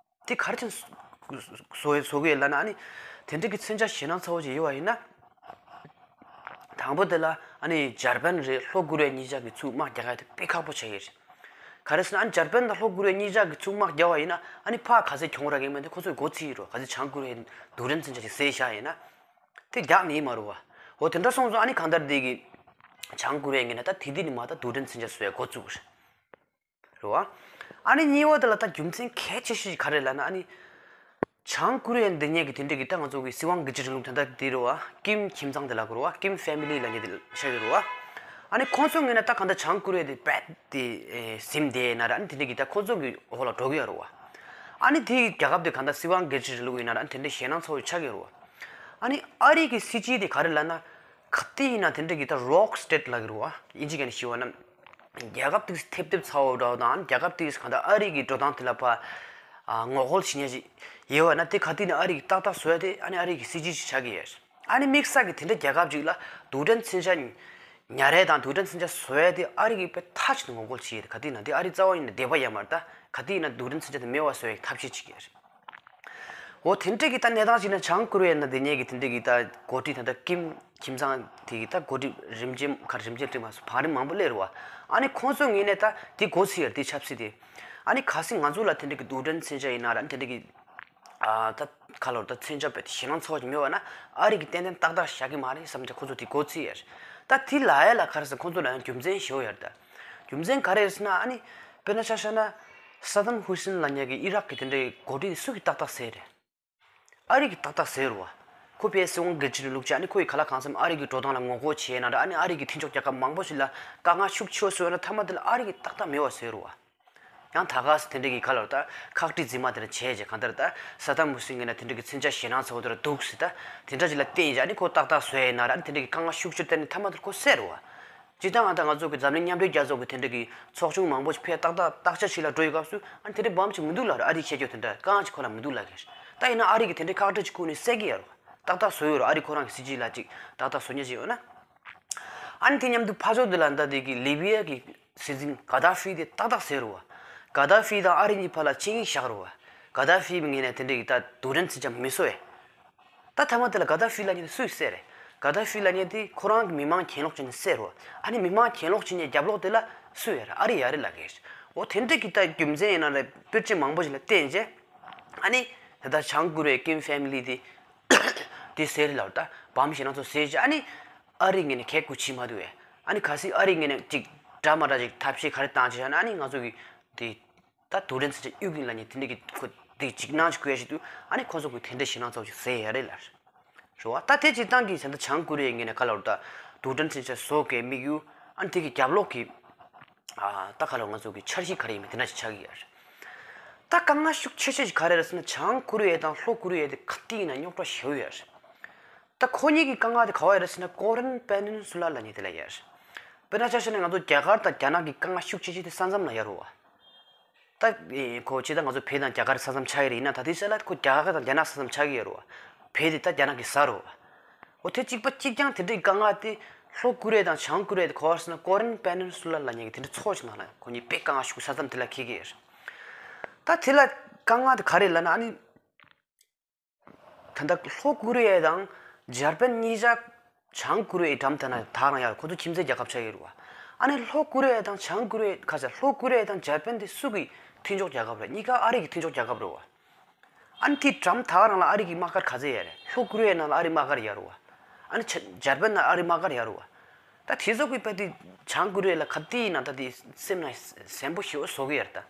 དེ་ག་རེ་བྱས་ནས་བཟོ་བཟོ་གི་ཡོད་ལབ་ན། ཨ་ནི་དེ་འདྲ་གི་མཚོན་ཆ་ཞེད་སྣང་ཚ་བོ་ཅིག་ཡོད་པ་ཡིན་ན། དང་པོ་དེ་ལ་ཨ་ནི་འཇར་པན་རེད་ལྷོ་ཀོ་རི་ཡ་གཉིས་ཆ་གི་ཚུར་དམག་རྒྱག་ཡ་དེ་དཔེ་ཁག་པོ་ཆགས་ཀྱི་རེད། ག་རེ་ཟེར་ན་ཨ་ནི་འཇར་པན་དང་ལྷོ་ཀོ་རི་ཡ་གཉིས་ཆ་གི་ཚུར་དམག་རྒྱག་པ་ཡིན་ན། ཨ་ནི་ཕར་ག་ཚོད་གྱོང་རག་གི་མིན་དེ་ཁོ་ཚོས་མགོ་ཚོད་ཀྱི་རེད། ག་ཚོད་བྱང་ཀོ་རི་ཡའི་རྡུལ་ཕྲན་མཚོན་ཆ་ཞིག་བཟོས་བཞག་ཡིན་ན། དེ་རྒྱག་ནི་ཡིན་མ་རེད་བ། འོ་དེ་འདྲ་སོང་ཙང་ཨ་ནི་གང་ལྟར་དེ་གི་བྱང་ཀོ་རི་ཡའི་ངོས་ནས་ད་དེ་དུས་ནས་མར་ད་རྡུལ་ཕྲན་མཚོན་ཆ་བཟོ་ཡ་འགོ་བཙུགས་པ་རེད། རེད་བ། ཨ་ནི་གཉིས་པ་དེ་ལ་ད་རྒྱུ་མཚན་གལ་ཆེ་ཤོས་ཤིག་ག་རེ་ལབ་ན། ཨ་ནི་བྱང་ཀོ་རི་ཡའི་འདི་ཉིད་ཀྱི་དེ་འདྲ་གི་ད་ང་ཚོ་གི་སྲིད་དབང་སྒེར་གཅོད་རིང་ལུགས་དེ་འདྲ་དེ་རེད་བ། ཀིམ་ཁྱིམ་ཚང་དེ་ལབ་དགོས་རེད་བ། ཀིམ་ཕེ་མི་ལི་ལབ་མཁན་དེ་ཆགས་ཀྱི་རེད་བ། ཨ་ནི་ཁོང་ཚོའི་ངོས་ནས་ད་གང་ལྟར་བྱང་ཀོ་རི་ཡ་དེ་རྦད་དེ་ཟིན་བསྡད་ན་ར། ཨ་ནི་དེ་འདྲ་གི་ད་ཁོང་ཚོ་གི་འོག་ལ་འགྲོ་གི་ཡོད་རེད་བ། ཨ་ནི་དེ་རྒྱལ་ཁབ་དེ་གང་ལྟར་སྲིད་དབང་སྒེར་གཅོད་རིང་ལུགས་ཡིན་ན་ར། ཨ་ནི་དེ་འདྲ་ཞེད་སྣང་ཚ་བོ་ཆགས་ཀྱི་ཡོད་རེད་བ། ཨ་ནི་ཨ་རི་གི་སྲིད་སྤྱི་དེ་ག་རེ་ལབ་ན། ག་དུས་ཡིན་ན་དེ་འདྲ་གི་ད་རོག་སི་ཊེ་ཊི་ལབ་ཀྱི་རེད་བ། དབྱིན་ཇི་སྐད་ནས་ཞུས་པ་ན། རྒྱལ་ཁབ་དེ་ཐེབས་ཐེབས་ཚ་བོ་འདྲ་བོ་དང་། རྒྱལ་ཁབ་དེ་གང་ལྟར་ཨ་རི་གི་འགྲོ་སྟངས་དེ་ལ་ཕར་ཨ་ངོ་རྒོལ་བྱེད་མཁན་ཞིག་ཡོད་པ་ན། དེ་ག་དུས་ཡིན་ན་ཨ་རི་གི་ཏག་ཏག་བཟོ་ཡ་དེ་ཨ་ནི་ཨ་རི་གི་སྲིད་སྤྱི་ཞིག་ཆགས་ཀྱི་ཡོད། ཨ་ནི་དམིགས་བསལ་གྱི་དེ་འདྲ་རྒྱལ་ཁབ་ཅིག་ལ་རྡུལ་ཕྲན་མཚོན་ཆ་ཉར་ཡ་དང་རྡུལ་ཕྲན་མཚོན་ཆ་བཟོ་ཡ་དེ་ཨ་རི་གིས་དཔེ་མཐའ་གཅིག་ཏུ་ངོ་རྒོལ་བྱེད་ཀྱི་ཡོད། ག་དུས་ཡིན་ན་དེ་ཨ་རི་རྩ་བ་ཉིད་ནས་འདོད་པ་ཡོད་མ་རེད། ད་ག་དུས་ཡིན་ན་རྡུལ་ཕྲན་མཚོན་ཆ་དེ་མེད་པ་བཟོ་ཡ་གི་ཐབས་ཤེས་བྱེད་ཀྱི་ཡོད་རེད། འོ་དེ་འདྲ་གི་ད་གནས་སྟངས་ཤིག་ན་བྱང་ཀོ་རི་ཡ་ན་དེ་ཉིད་ཀྱི་དེ་འདྲ་གི་ད་འགོ་ཁྲིད་ད་ལྟ་ཀིམ་ཁྱིམ་ཚང་དེ་གི་ད་འགོ་ཁྲིད་རིམ་བྱོན་ག་རེ་རིམ་བྱོན་སྤྲད་མ་སོང་། བང་རིམ་མང་པོ་སླེབས་རེད་བ། ཨ་ནི་ཁོང་ཚོའི་ངོས་ནས་ད་དེ་འགོ་ཚུགས་ཡ་རེད་དེ་ཆབ་སྲིད་དེ། ཨ་ནི་གལ་སྲིད་ང་ཚོ་ལ་དེ་འདྲ་གི་རྡུལ་ཕྲན་མཚོན་ཆ་ཡིན་ན་ར། ཨ་ནི་དེ་འདྲ་གི་ཨ་ད་ག་ལོར་ད་མཚོན་ཆ་རྦད་དེ་ཞེད་སྣང་ཚ་བོ་ཅིག་མེད་པ་ན། ཨ་རི་གིས་ཏན་ཏན་ཏག་ཏག་བཞག་གི་མ་རེད་བསམ་སྟེ་ཁོ་ཚོ་དེ་འགོ་ཚུགས་ཡ་རེད། ད་དེ་ལབ་ཡ་ལ་ག་རེ་ཟེར། ཁོ་ཚོ་ལ་ཡང་རྒྱུ་མཚན་ཞིག་ཡོད་རེད་ད། རྒྱུ་མཚན་ག་རེ་རེད་ཟེར་ན། ཨ་ནི་དཔེར་ན་ཆ་བཞག་ན་ས་དམ་ཧུ་སིན་ལབ་མཁན་གྱི་ཨི་རག་གི་དེ་འདྲའི་འགོ་ཁྲིད་དེ་སུ་གིས་ཏག་ཏག་བཟོས་རེད། ཨ་རི་གིས་ཏག་ཏག་བཟོས་རེད་བ། ཁོ་ཕར་སྲིད་དབང་སྒེར་གཅོད་ལུགས་ཅིག་ཨ་ནི་ཁོ་ཡི་ག་ལ་གང་འཚམ་ཨ་རི་གི་འགྲོ་སྟངས་ལ་ངོ་རྒོལ་བྱས་ན་ར། ཨ་ནི་ཨ་རི་གི་མཐུན་ཕྱོགས་རྒྱལ་ཁབ་མང་པོ་ཞིག་ལ་དཀའ་ངལ་ཤུགས་ཆེ་བཟོས་ན་མཐའ་མ་དེ་ལ་ཨ་རི་གིས་ཏག་ཏག་མེད་པ་བཟོས་རེད་བ། ཡང་ད་ག་སེ་དེ་འདྲ་གི་ག་ལོར་ད་ཁག་དཀྲིས་རྫུན་མ་དེ་འདྲ་བྱས་རྗེས། གང་ལྟར་ད་ས་དམ་ཧུ་སིན་གྱི་ན་དེ་འདྲ་གི་མཚོན་ཆ་ཞེད་སྣང་ཚ་བོ་དེ་འདྲ་འདུག་ཟེར། ད་དེ་འདྲ་ཅིག་ལ་བརྟེན་རྗེས་ཨ་ནི་ཁོ་ཏག་ཏག་བཟོས་ཡིན་ན་ར། ཨ་ནི་དེ་འདྲ་གི་དཀའ་ངལ་ཤུགས་ཆེར་བསྟན་ནས་མཐའ་མ་དེར་ཁོ་བསད་རེད་བ། སྤྱིར་བཏང་ང་དང་ང་ཚོ་གི་འཛམ་གླིང་མཉམ་འབྲེལ་རྒྱལ་ཚོགས་ཀྱི་དེ་འདྲ་གི་ཚོགས་ཆུང་མང་པོ་ཞིག་ཕར་ཏག་ཏག་བརྟག་དཔྱད་བྱེད་ལ་འགྲོ་ཡི་སྐབས་སུ། ཨ་ནི་དེ་འདྲའི་སྦོམ་ཞིག་མི་འདུག་ལབ་རེད། ཨ་རིས་བཤད་རྒྱུ་དེ་འདྲ་དཀའ་ངལ་ཞིག་ཁོ་ལ་མི་འདུག་ལབ་ཀྱི་རེད། ད་ཡིན་ན་ཨ་རི་གིས་དེ་འདྲའི་ཁག་དཀྲིས་ཅིག་བསྐུར་ནས་བསད་ཀྱི་ཡོད་རེད། ཏག་ཏག་བཟོས་ཡོད་རེད། ཨ་རི་ཁོ་རང་གི་སྲིད་སྤྱི་ལ་ཅིག་ཏག་ཏག་བཟོ་མཁན་ཅིག་ཡོད་ན། ཨ་ནི་དེ་མཉམ་དུ་ཕར་ཕྱོགས་དེ་ལ་ད་དེ་གི་ལི་བི་ཡ་གི་སྲིད་འཛིན་ག་དཱ་ཧྥི་དེ་ཏག་ཏག་བཟོས་རེད་བ། ག་དཱ་ཧྥི་དང་ཨ་རི་གཉིས་བར་ལ་ཆིངས་ཡིག་བཞག་རེད་བ། ག་དཱ་ཧྥི་ངོས་ནས་དེ་འདྲ་གི་ད་རྡུལ་ཕྲན་མཚོན་ཆ་མི་བཟོ་བས། ད་མཐའ་མ་དེ་ལ་ག་དཱ་ཧྥི་ལབ་མཁན་དེ་སུས་བསད་རེད། ག་དཱ་ཧྥི་ལབ་མཁན་དེ་ཁོ་རང་གི་མི་མང་གྱེན་ལོག་བྱས་ནས་བསད་རེད་བ། ཨ་ནི་མི་མང་གྱེན་ལོག་བྱེད་མཁན་རྒྱབ་ལོགས་དེ་ལ་སུ་ཡོད་རེད། ཨ་རི་ཡོད་རེད་ལབ་ཀྱི་རེད། འོ་དེ་འདྲ་གི་ད་རྒྱུ་མཚན་ཡིན་ན་རེད། དཔེར་བརྗོད་མང་པོ་ཞིག་ལ་བརྟེན་རྗེས། ཨ་ནི་ད་ལྟ་བྱང་ཀོ་རི་ཡའི་ཀིམ་ཕེ་མི་ལི་དེ་དེ་བསད་རེད་ལབ། ད་བམ་ཞེད་སྣང་ཚ་བོ་བཟོས་རྗེས་ཨ་ནི་ཨ་རི་ངོས་ནས་གལ་དགོས་བྱེད་མ་ཐུབ་བས། ཨ་ནི་གལ་སྲིད་ཨ་རི་ངོས་ནས་ཅིག་འདྲ་མ་འདྲ་ཅིག་ཐབས་ཤེས་ག་རེ་བཏང་བྱས་ན། ཨ་ནི་ང་ཚོ་གི་དེ་ད་རྡུལ་ཕྲན་མཚོན་ཆ་གཡུག་གིན་ལབ་མཁན་དེ་འདྲ་གི་ཁོ་དེ་འཇིགས་སྣང་ཞིག་དགོས་ཡ་ཞིག་འདུག་ཨ་ནི་ཁོ་ཚོ་གིས་དེ་འདྲ་ཞེད་སྣང་ཚ་བོ་ཞིག་བཟོས་ཡོད་རེད་ལབ། རེད་བ། ད་དེ་སྤྱིར་བཏང་གི་བྱས་ན་བྱང་ཀོ་རི་ཡའི་ངོས་ནས་ག་ལབ་རེད། ད་རྡུལ་ཕྲན་མཚོན་ཆ་བཟོ་དགོས་དམིགས་ཡུལ། ཨ་ནི་དེ་གི་རྒྱབ་ལོགས་ཀྱི་ཨ་ད་ག་ལབ། ང་ཚོ་གི་འཆར་གཞི་ག་རེ་ཡིན་མིན་དེ་འདྲ་ཞིག་ཆགས་ཀྱི་ཡོད་རེད། ད་དཀའ་ངལ་ཤུགས་ཆེ་ཤོས་ཤིག་ག་རེ་རེད་ཟེར་ན། བྱང་ཀོ་རི་ཡ་དང་ལྷོ་ཀོ་རི་ཡ་དེ་ག་དུས་ཡིན་ན་རྙོག་དྲ་ཞེ་པོ་ཡོད་རེད། ད་ཁོ་གཉིས་ཀྱི་དཀའ་ངལ་དེ་ག་པར་ཡོད་རེད་ཟེར་ན། ཀོ་རིན་པེ་ནིན་སུ་ལ་ལབ་མཁན་དེ་ལ་ཡོད་རེད། དཔེར་ན་ཆ་བཞག་ན་ང་ཚོ་རྒྱ་གར་དང་རྒྱ་ནག་གི་དཀའ་ངལ་ཤུགས་ཆེ་ཤོས་དེ་ས་མཚམས་ལ་ཡོད་རེད་བ། ད་ཨེ་ཁོ་ཅི་ད་ང་ཚོ་བོད་དང་རྒྱ་གར་ས་མཚམས་ཆགས་ཀྱི་རེད། ཡིན་ན་ད་ལྟའི་ཆ་ལ་ཁོ་རྒྱ་གར་དང་རྒྱ་ནག་ས་མཚམས་ཆགས་ཀྱི་ཡོད་རེད་བ། བོད་དེ་ད་རྒྱ་ནག་གི་ས་རེད་བ། འོ་དེ་གཅིག་པ་གཅིག་རྐྱང་དེ་འདྲའི་དཀའ་ངལ་དེ་ལྷོ་ཀོ་རི་ཡ་དང་བྱང་ཀོ་རི་ཡ་དེ་ག་པར་ཟེར་ན། ཀོ་རིན་པེ་ནིན་སུ་ལ་ལབ་མཁན་གྱི་དེ་འདྲའི་ཚོགས་ཅིག་ནང་ལ་ཁོ་གཉིས་དཔེ་དཀའ་ངལ་ཤུགས་ས་མཚམས་དེ་ལ་འཁེལ་གྱི་ཡོད་རེད། ད་དེ་ལ་དཀའ་ངལ་དེ་ག་རེ་ལབ་ན། ཨ་ནི་ད་ལྟ་ལྷོ་ཀོ་རི་ཡ་དང་འཇར་པན་གཉིས་ཆ་བྱང་ཀོ་རི་ཡའི་འགྲམ་དེ་ན་ད་རང་ཡར་ཁོ་ཚོ་ཁྱིམ་མཚེས་རྒྱལ་ཁབ་ཆགས་ཡོད་རེད་བ། ཨ་ནི་ལྷོ་ཀོ་རི་ཡ་དང་བྱང་ཀོ་རི་ཡ་ཁ་ཤས། ལྷོ་ཀོ་རི་ཡ་དང་འཇར་པན་དེ་སུ་གི་མཐུན་ཕྱོགས་རྒྱལ་ཁབ་རེད། གཉིས་ཀ་ཨ་རི་གི་མཐུན་ཕྱོགས་རྒྱལ་ཁབ་རེད་བ། ཨ་ནི་དེའི་འགྲམ་ད་རང་ལ་ཨ་རི་གི་དམག་སྒར་ག་ཚད་ཡོད་རེད། ལྷོ་ཀོ་རི་ཡའི་ནང་ལ་ཨ་རི་དམག་སྒར་ཡོད་རེད་བ། ཨ་ནི་ཇ་འཇར་པན་ནང་ཨ་རི་དམག་སྒར་ཡོད་རེད་བ། ད་དེ་ཚོ་གིས་དཔེ་དེ་བྱང་ཀོ་རི་ཡ་ལ་ག་དུས་ཡིན་ན་ད་དེ་སེམས་ན་ཟེན་པོ་ཞེ་པོ་བཟོ་གི་ཡོད་རེད་ད།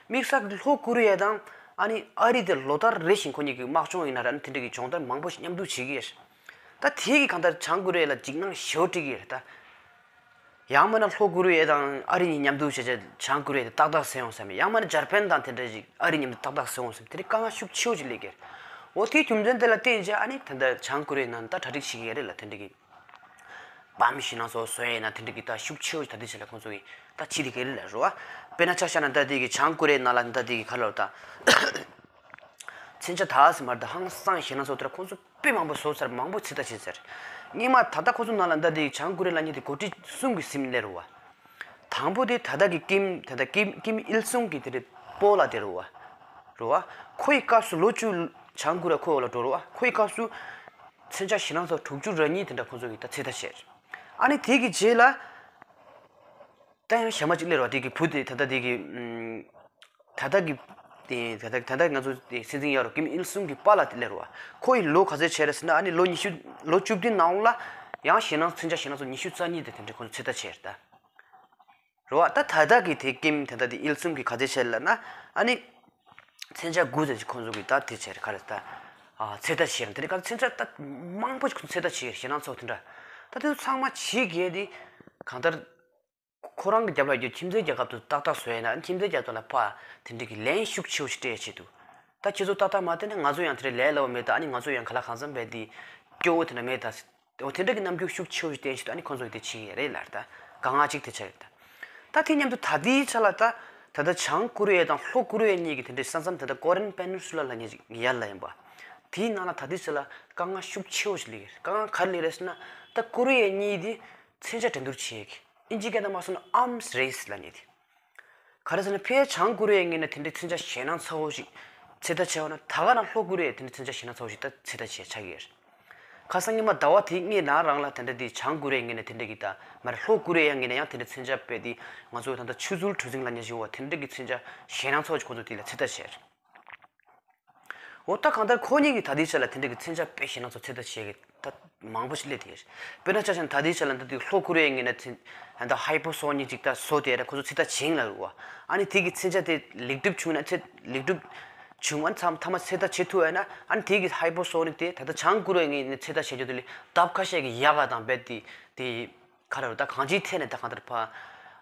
དམིགས་བསལ་གྱི་ལྷོ་ཀོ་རི་ཡ་དང་ཨ་ནི་ཨ་རི་དེ་ལོ་ལྟར་རེ་བཞིན་ཁོ་གཉིས་ཀྱི་དམག་སྦྱོང་ཡིན་ན་ར། ཨ་ནི་དེ་འདྲ་གི་སྦྱོང་བརྡར་མང་པོ་ཞིག་མཉམ་དུ་བྱེད་ཀྱི་ཡོད་རེད། ད་དེ་གིས་གང་ལྟར་བྱང་ཀོ་རི་ཡ་ལ་འཇིགས་སྣང་ཞེ་པོ་སྤྲད་ཀྱི་ཡོད་རེད་ད། ཡང་མིན་ན་ལྷོ་ཀོ་རི་ཡ་དང་ཨ་རི་གཉིས་མཉམ་དུ་བྱས་བྱས་བྱང་ཀོ་རི་ཡ་དེ་ཏག་ཏག་བཟོས་ཡོང་བསམ། ཡང་མིན་ན་འཇར་པན་དང་དེ་འདྲ་ཞིག་ཨ་རི་མཉམ་དུ་ཏག་ཏག་བཟོས་ཡོང་བསམ། དེ་འདྲའི་དཀའ་ངལ་ཤུགས་ཆེ་བོ་ཞིག་སླེབས་ཀྱི་རེད། འོ་དེའི་རྒྱུ་མཚན་དེ་ལ་བརྟེན་བྱས་ཨ་ནི་ད་ལྟ་བྱང་ཀོ་རི་ཡའི་ནང་ད་གྲ་སྒྲིག་བྱེད་ཀྱི་ཡོད་རེད་ལ། དེ་འདྲ་གི་བམ་ཞེད་སྣང་ཚ་བོ་བཟོ་ཡ་ཡིན་ན་དེ་འདྲ་གི་ད་ཤུགས་ཆེ་བོ་ཞིག་ད་ལྟའི་ཆ་ལ་ཁོང་ཚོ་གིས་ད་བྱེད་བསྡད་ཀྱི་རེད་ལ། རེད་བ། དཔེར་ན་ཆ་བཞག་ན་ད་དེ་གི་བྱང་ཀོ་རི་ཡའི་ནང་ལ་ད་དེ་གི་ག་ལབ་ད། མཚོན་ཆ་དག་ཟེར་མ་རེད། ད་ཧང་སང་ཞེད་སྣང་ཚ་བོ་དེ་འདྲ་ཁོང་ཚོ་དཔེ་མང་པོ་བཟོས་ཚར། མང་པོ་ཚོད་ལྟ་བྱས་ཚར། སྔོན་མ་ད་ལྟ་ཁོང་ཚོ་ནང་ལ་ད་དེ་བྱང་ཀོ་རི་ཡ་ལབ་མཁན་དེ་འགོ་ཁྲིད་གསུམ་གྱི་སེམས་སླེབས་རེད་བ། དང་པོ་དེ་ད་ལྟ་གི་ཀིམ་ད་ལྟ་ཀིམ་ཀིམ་ཨིལ་སུང་གི་དེ་འདྲའི་སྤོ་ལགས་དེ་རེད་བ། རེད་བ། ཁོ་ཡི་སྐབས་སུ་ལོ་བཅུ་བྱང་ཀོ་རི་ཡ་ཁོའི་འོག་ལ་འགྲོ་རེད་བ། ཁོ་ཡི་སྐབས་སུ་མཚོན་ཆ་ཞེད་སྣང་ཚ་བོ་དྲུག་ཅུ་རེ་གཉིས་དེ་འདྲ་ཁོང་ཚོ་གིས་ད་ཚོད་ལྟ་བྱས། ཨ་ནི་དེ་གི་རྗེས་ལ། ད་ཡང་གཞན་པ་གཅིག་སླེབས་རེད་བ། དེ་གི་བུ་དེ་ད་ལྟ་དེ་གི་ཨམ། ད་ལྟ་གི་དེ་ད་ལྟ་ད་ལྟ་ང་ཚོ་དེ་སྲིད་འཛིན་ཡ་རོ་ཀིམ་ཨིལ་སུང་གི་པཱ་ལགས་དེ་སླེབས་རེད་བ། ཁོ་ཡི་ལོ་ག་ཚོད་བྱས་རེད་ཟེར་ན། ཨ་ནི་ལོ་ཉི་ཤུ་ལོ་བཅུ་བདུན་ནང་ལ་ཡང་ཞེད་སྣང་མཚོན་ཆ་ཞེད་སྣང་ཚ་བོ་ཉི་ཤུ་རྩ་གཉིས་དེ་དེ་འདྲ་ཁོང་ཚོ་ཚོད་ལྟ་བྱས་རེད་ད། རེད་བ། ད་ད་ལྟ་གི་དེ་ཀིམ་ད་ལྟ་དེ་ཨིལ་སུང་གི་ག་ཚོད་བྱས་ལབ་ན། ཨ་ནི་མཚོན་ཆ་དགུ་ཙམ་ཅིག་ཁོང་ཚོ་གིས་ད་དེ་བྱས་རེད། ག་རེ་ད། ཨ་ཚོད་ལྟ་བྱས་རེད། དེ་རིང་ག་མཚོན་ཆ་ད་མང་པོ་ཅིག་ཁོང་ཚོ་ཚོད་ལྟ་བྱས་ཞེད་སྣང་ཚ་བོ་དེ་འདྲ། ད་དེ་ཚོ་ཚང་མ་བྱེད་དགོས་དེ་གང་ལྟར། ཁོ་རང་གི་རྒྱབ་ལ་ཡོད་ཁྱིམ་མཚེས་རྒྱལ་ཁབ་ཏུ་ཏག་ཏག་བཟོས་ཡིན་ན། ཁྱིམ་མཚེས་རྒྱལ་ཁབ་ལ་ཕར་དེ་འདྲ་གི་ལན་ཤུགས་ཆེ་བོ་ཞིག་སྤྲད་ཆེད་དུ། ད་ཁྱེད་ཚོ་ཏག་ཏག་མ་བསྡད་ན་ང་ཚོ་ཡང་དེ་འདྲ་ལས་སླ་བོ་མེད་ད། ཨ་ནི་ང་ཚོ་ཡང་ག་ལ་གང་འཚམ་བས་དེ་སྐྱོ་བོ་དེ་འདྲ་མེད་ད། འོ་དེ་འདྲ་གི་རྣམ་འགྱུར་ཤུགས་ཆེ་བོ་ཞིག་བསྟན་ཆེད་དུ་ཨ་ནི་ཁོང་ཚོ་གིས་དེ་བྱེད་ཀྱི་རེད་ལབ་རེད་ད། དཀའ་ངལ་གཅིག་དེ་ཆགས་ཡོད་ད། ད་དེ་མཉམ་དུ་ད་ལྟའི་ཆ་ལ་ད་ད་ལྟ་བྱང་ཀོ་རི་ཡ་དང་ལྷོ་ཀོ་རི་ཡ་གཉིས་ཀྱི་དེ་འདྲའི་ས་མཚམས་ད་ལྟ་ཀོ་རིན་པེ་ནིན་སུ་ལ་ལབ་མཁན་ཅིག་ཡར་ལ་ཡིན་པ། དེའི་ནང་ལ་ད་ལྟའི་ཆ་ལ་དཀའ་ངལ་ཤུགས་ཆེ་བོ་ཞིག་སླེབས་ཀྱི་རེད། དཀའ་ངལ་ག་རེ་སླེབས་རེད་ཟེར་ན། ད་ཀོ་རི་ཡ་གཉིས་དེ་མཚོན་ཆ་འགྲན་བསྡུར་བྱེད་ཀྱི། ཨིན་ཇི་སྐད་ནང་མ་སོང་ན་arms race ལབ་མཁན་དེ། ག་རེ་ཟེར་ན་ཕར་བྱང་ཀོ་རི་ཡའི་ངོས་ནས་དེ་འདྲའི་མཚོན་ཆ་ཞེད་སྣང་ཚ་བོ་ཞིག་ཚོད་ལྟ་བྱས་པ་ན། ད་ག་ནང་ལྷོ་ཀོ་རི་ཡས་དེ་འདྲའི་མཚོན་ཆ་ཞེད་སྣང་ཚ་བོ་ཞིག་ད་ཚོད་ལྟ་བྱས་ཆགས་ཀྱི་ཡོད་རེད། ཁ་སང་ཉི་མ་ཟླ་བ་དེའི་སྔོན་ན་རང་ལ་དེ་འདྲ་དེ་བྱང་ཀོ་རི་ཡའི་ངོས་ནས་དེ་འདྲ་གི་ད་མ་རེད། ལྷོ་ཀོ་རི་ཡའི་ངོས་ནས་ཡང་དེ་འདྲའི་མཚོན་ཆ་སྤེལ་དེ་ང་ཚོ་ད་ལྟ་ཆུ་ཚུལ་གྲུ་གཟིངས་ལབ་མཁན་ཞིག་ཡོད་པ། དེ་འདྲ་གི་མཚོན་ཆ་ཞེད་སྣང་ཚ་བོ་ཞིག་ཁོ་ཚོ་དེ་ལ་ཚོད་ལྟ་བྱས་རེད། འོ་ད་གང་ལྟར་ཁོ་གཉིས་ཀྱིས་ད་ལྟའི་ཆ་ལ་དེ་འདྲ་གི་མཚོན་ཆ་དཔེ་ཞེད་སྣང་ཚ་བོ་ཚོད་ལྟ་བྱེད་ཀྱི་ད་མང་པོ་ཞིག་སླེབས་དེ་རེད། དཔེར་ན་ཆ་བཞག་ན་ད་ལྟའི་ཆ་ལ་ད་ལྟའི་ལྷོ་ཀོ་རི་ཡའི་ངོས་ནས་མཚོན་ད་ཧའི་པར་སོ་ནིག་ཅིག་ད་བཟོ་དེ་རེད། ཁོ་ཚོ་ཚོད་ལྟ་བྱེད་ཀྱི་ལ་རུ་བ། ཨ་ནི་དེ་གི་མཚོན་ཆ་དེ་ལེགས་གྲུབ་བྱུང་ན་ཚེ་ལེགས་གྲུབ་བྱུང་བ་ཚང་མཐའ་མ་ཚོད་ལྟ་བྱེད་ཐུབ་ཡོད་ན། ཨ་ནི་དེ་གི་ཧའི་པར་སོ་ནིག་དེ་ད་ལྟ་བྱང་ཀོ་རི་ཡའི་ངོས་ནས་ཚོད་ལྟ་བྱེད་རྒྱུ་དེ་ལས་ལྡབ་ཁ་ཤས་ཀྱི་ཡག་ག་དང་རྦད་དེ་དེ། ག་རེ་རུ་ད་གང་ཅིའི་ཐད་ནས་ད་གང་ལྟར་ཕ།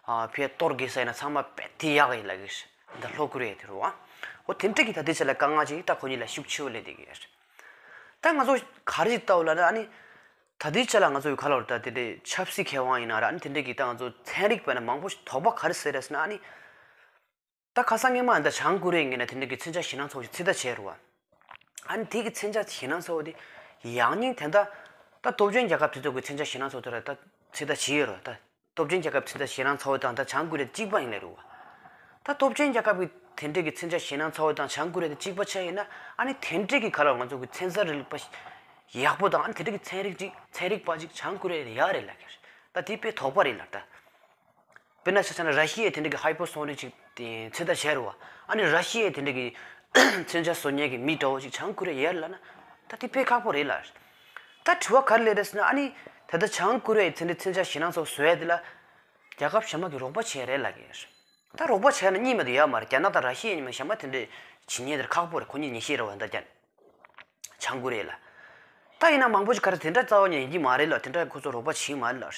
ཨ་ཕར་གཏོར་དགོས་ས་ཡིན་ན་ཚང་མ་རྦད་དེ་ཡག་གི་ལབ་ཀྱི་རེད། ད་ལྷོ་ཀོ་རི་ཡ་དེ་རུ་བ། འོ་དེ་འདྲ་གི་ད་ལྟའི་ཆ་ལ་དཀའ་ངལ་ཅིག་ད་ཁོ་གཉིས་ལ་ཤུགས་ཆེ་བོ་སླེབས་བསྡད་ཀྱི་རེད། ད་ང་ཚོ་ག་རེ་ཞིག་ལྟ་འོ་ལབ་ན། ཨ་ནི་ད་ལྟའི་ཆ་ལ་ང་ཚོ་ག་ལབ་རུ་ད་དེ་འདྲའི་ཆབ་སྲིད་མཁས་དབང་ཡིན་ན་ར། ཨ་ནི་དེ་འདྲ་གི་ད་ང་ཚོ་ཚན་རིག་པ་ཡིན་ན་མང་པོ་ཞིག་དོགས་པ་ག་རེ་ཟེར་རེད་ཟེར་ན། ཨ་ནི་ད་ཁ་སང་སྔོན་མ་ད་བྱང་ཀོ་རི་ཡའི་ངོས་ནས་དེ་འདྲ་གི་མཚོན་ཆ་ཞེད་སྣང་ཚ་བོ་ཞིག་ཚོད་ལྟ་བྱས་རུ་བ། ཨ་ནི་དེ་གི་མཚོན་ཆ་ཞེད་སྣང་ཚ་བོ་དེ་ཡང་སྙིང་དེ་འདྲ་ད་སྟོབས་ཆེན་རྒྱལ་ཁབ་དེ་ཚོ་གི་མཚོན་ཆ་ཞེད་སྣང་ཚ་བོ་དེ་ར་ད་ཚོད་ལྟ་བྱས་ཡོད་རུ་བ། ད་སྟོབས་ཆེན་རྒྱལ་ཁབ་མཚོན་ཆ་ཞེད་སྣང་ཚ་བོ་དང་ད་བྱང་ཀོ་རི་ཡ་གཅིག་པ་ཡིན་ལབ་རུ་བ། ད་སྟོབས་ཆེན་རྒྱལ་ཁབ་ཀྱི་དེ་འདྲ་གི་མཚོན་ཆ་ཞེད་སྣང་ཚ་བོ་དང་བྱང་ཀོ་རི་ཡ་དེ་གཅིག་པ་ཆགས་ཡིན་ན། ཨ་ནི་དེ་འདྲ་གི་ག་ལ་ང་ཚོ་གི་ཚན་རྩལ་རིག་པ་ཡག་པོ་དང་། ཨ་ནི་དེ་འདྲ་གི་ཚན་རིག་ཅིག་ཚན་རིག་པ་ཅིག་བྱང་ཀོ་རི་ཡ་ཡོད་རེད་ལབ་ཀྱི་རེད། ད་དེ་དཔེ་དོགས་པ་རེད་ལབ་ད། དཔེར་ན་ཆ་བཞག་ན་ར་ཤི་ཡས་དེ་འདྲ་གི་ཧའི་པར་སོ་ནིག་ཅིག་དེ་ཚོད་ལྟ་བྱས་རུ་བ། ཨ་ནི་ར་ཤི་ཡས་དེ་འདྲ་གི་མཚོན་ཆ་བཟོ་མཁན་གྱི་མི་འདྲ་བོ་ཅིག་བྱང་ཀོ་རི་ཡ་ཡོད་ལབ་ན། ད་དེ་དཔེ་ཁག་པོ་རེད་ལབ། ད་དྲི་བ་ག་རེ་སླེབས་རེད་ཟེར་ན། ཨ་ནི་ད་ལྟ་བྱང་ཀོ་རི་ཡས་དེ་འདྲའི་མཚོན་ཆ་ཞེད་སྣང་ཚ་བོ་བཟོ་ཡ་དེ་ལ་རྒྱལ་ཁབ་གཞན་པ་གིས་རོགས་པ་བྱས་རེད་ལབ་ཀྱི་རེད། ད་རོགས་པ་བྱས་ན་གཉིས་མ་གཏོགས་ཡོད་མ་རེད། རྒྱ་ནག་དང་ར་ཤི་ཡ་གཉིས་མ་གཞན་པ་དེ་འདྲའི་བྱེད་མཁན་དེ་ཁག་པོ་རེད། ཁོ་གཉིས་ཉེ་ཤོས་རེད་བ། ད་རྒྱ་བྱང་ཀོ་རི་ཡ་ལ། ད་ཡིན་ན་མང་པོ་ཞིག་ག་རེ་དེ་འདྲ་རྩ་བ་ཉིད་ཡིན་གྱི་མ་རེད་ལ། དེ་འདྲ་ཁོ་ཚོ་རོགས་པ་བྱེད་ཀྱི་མ་རེད་ལ།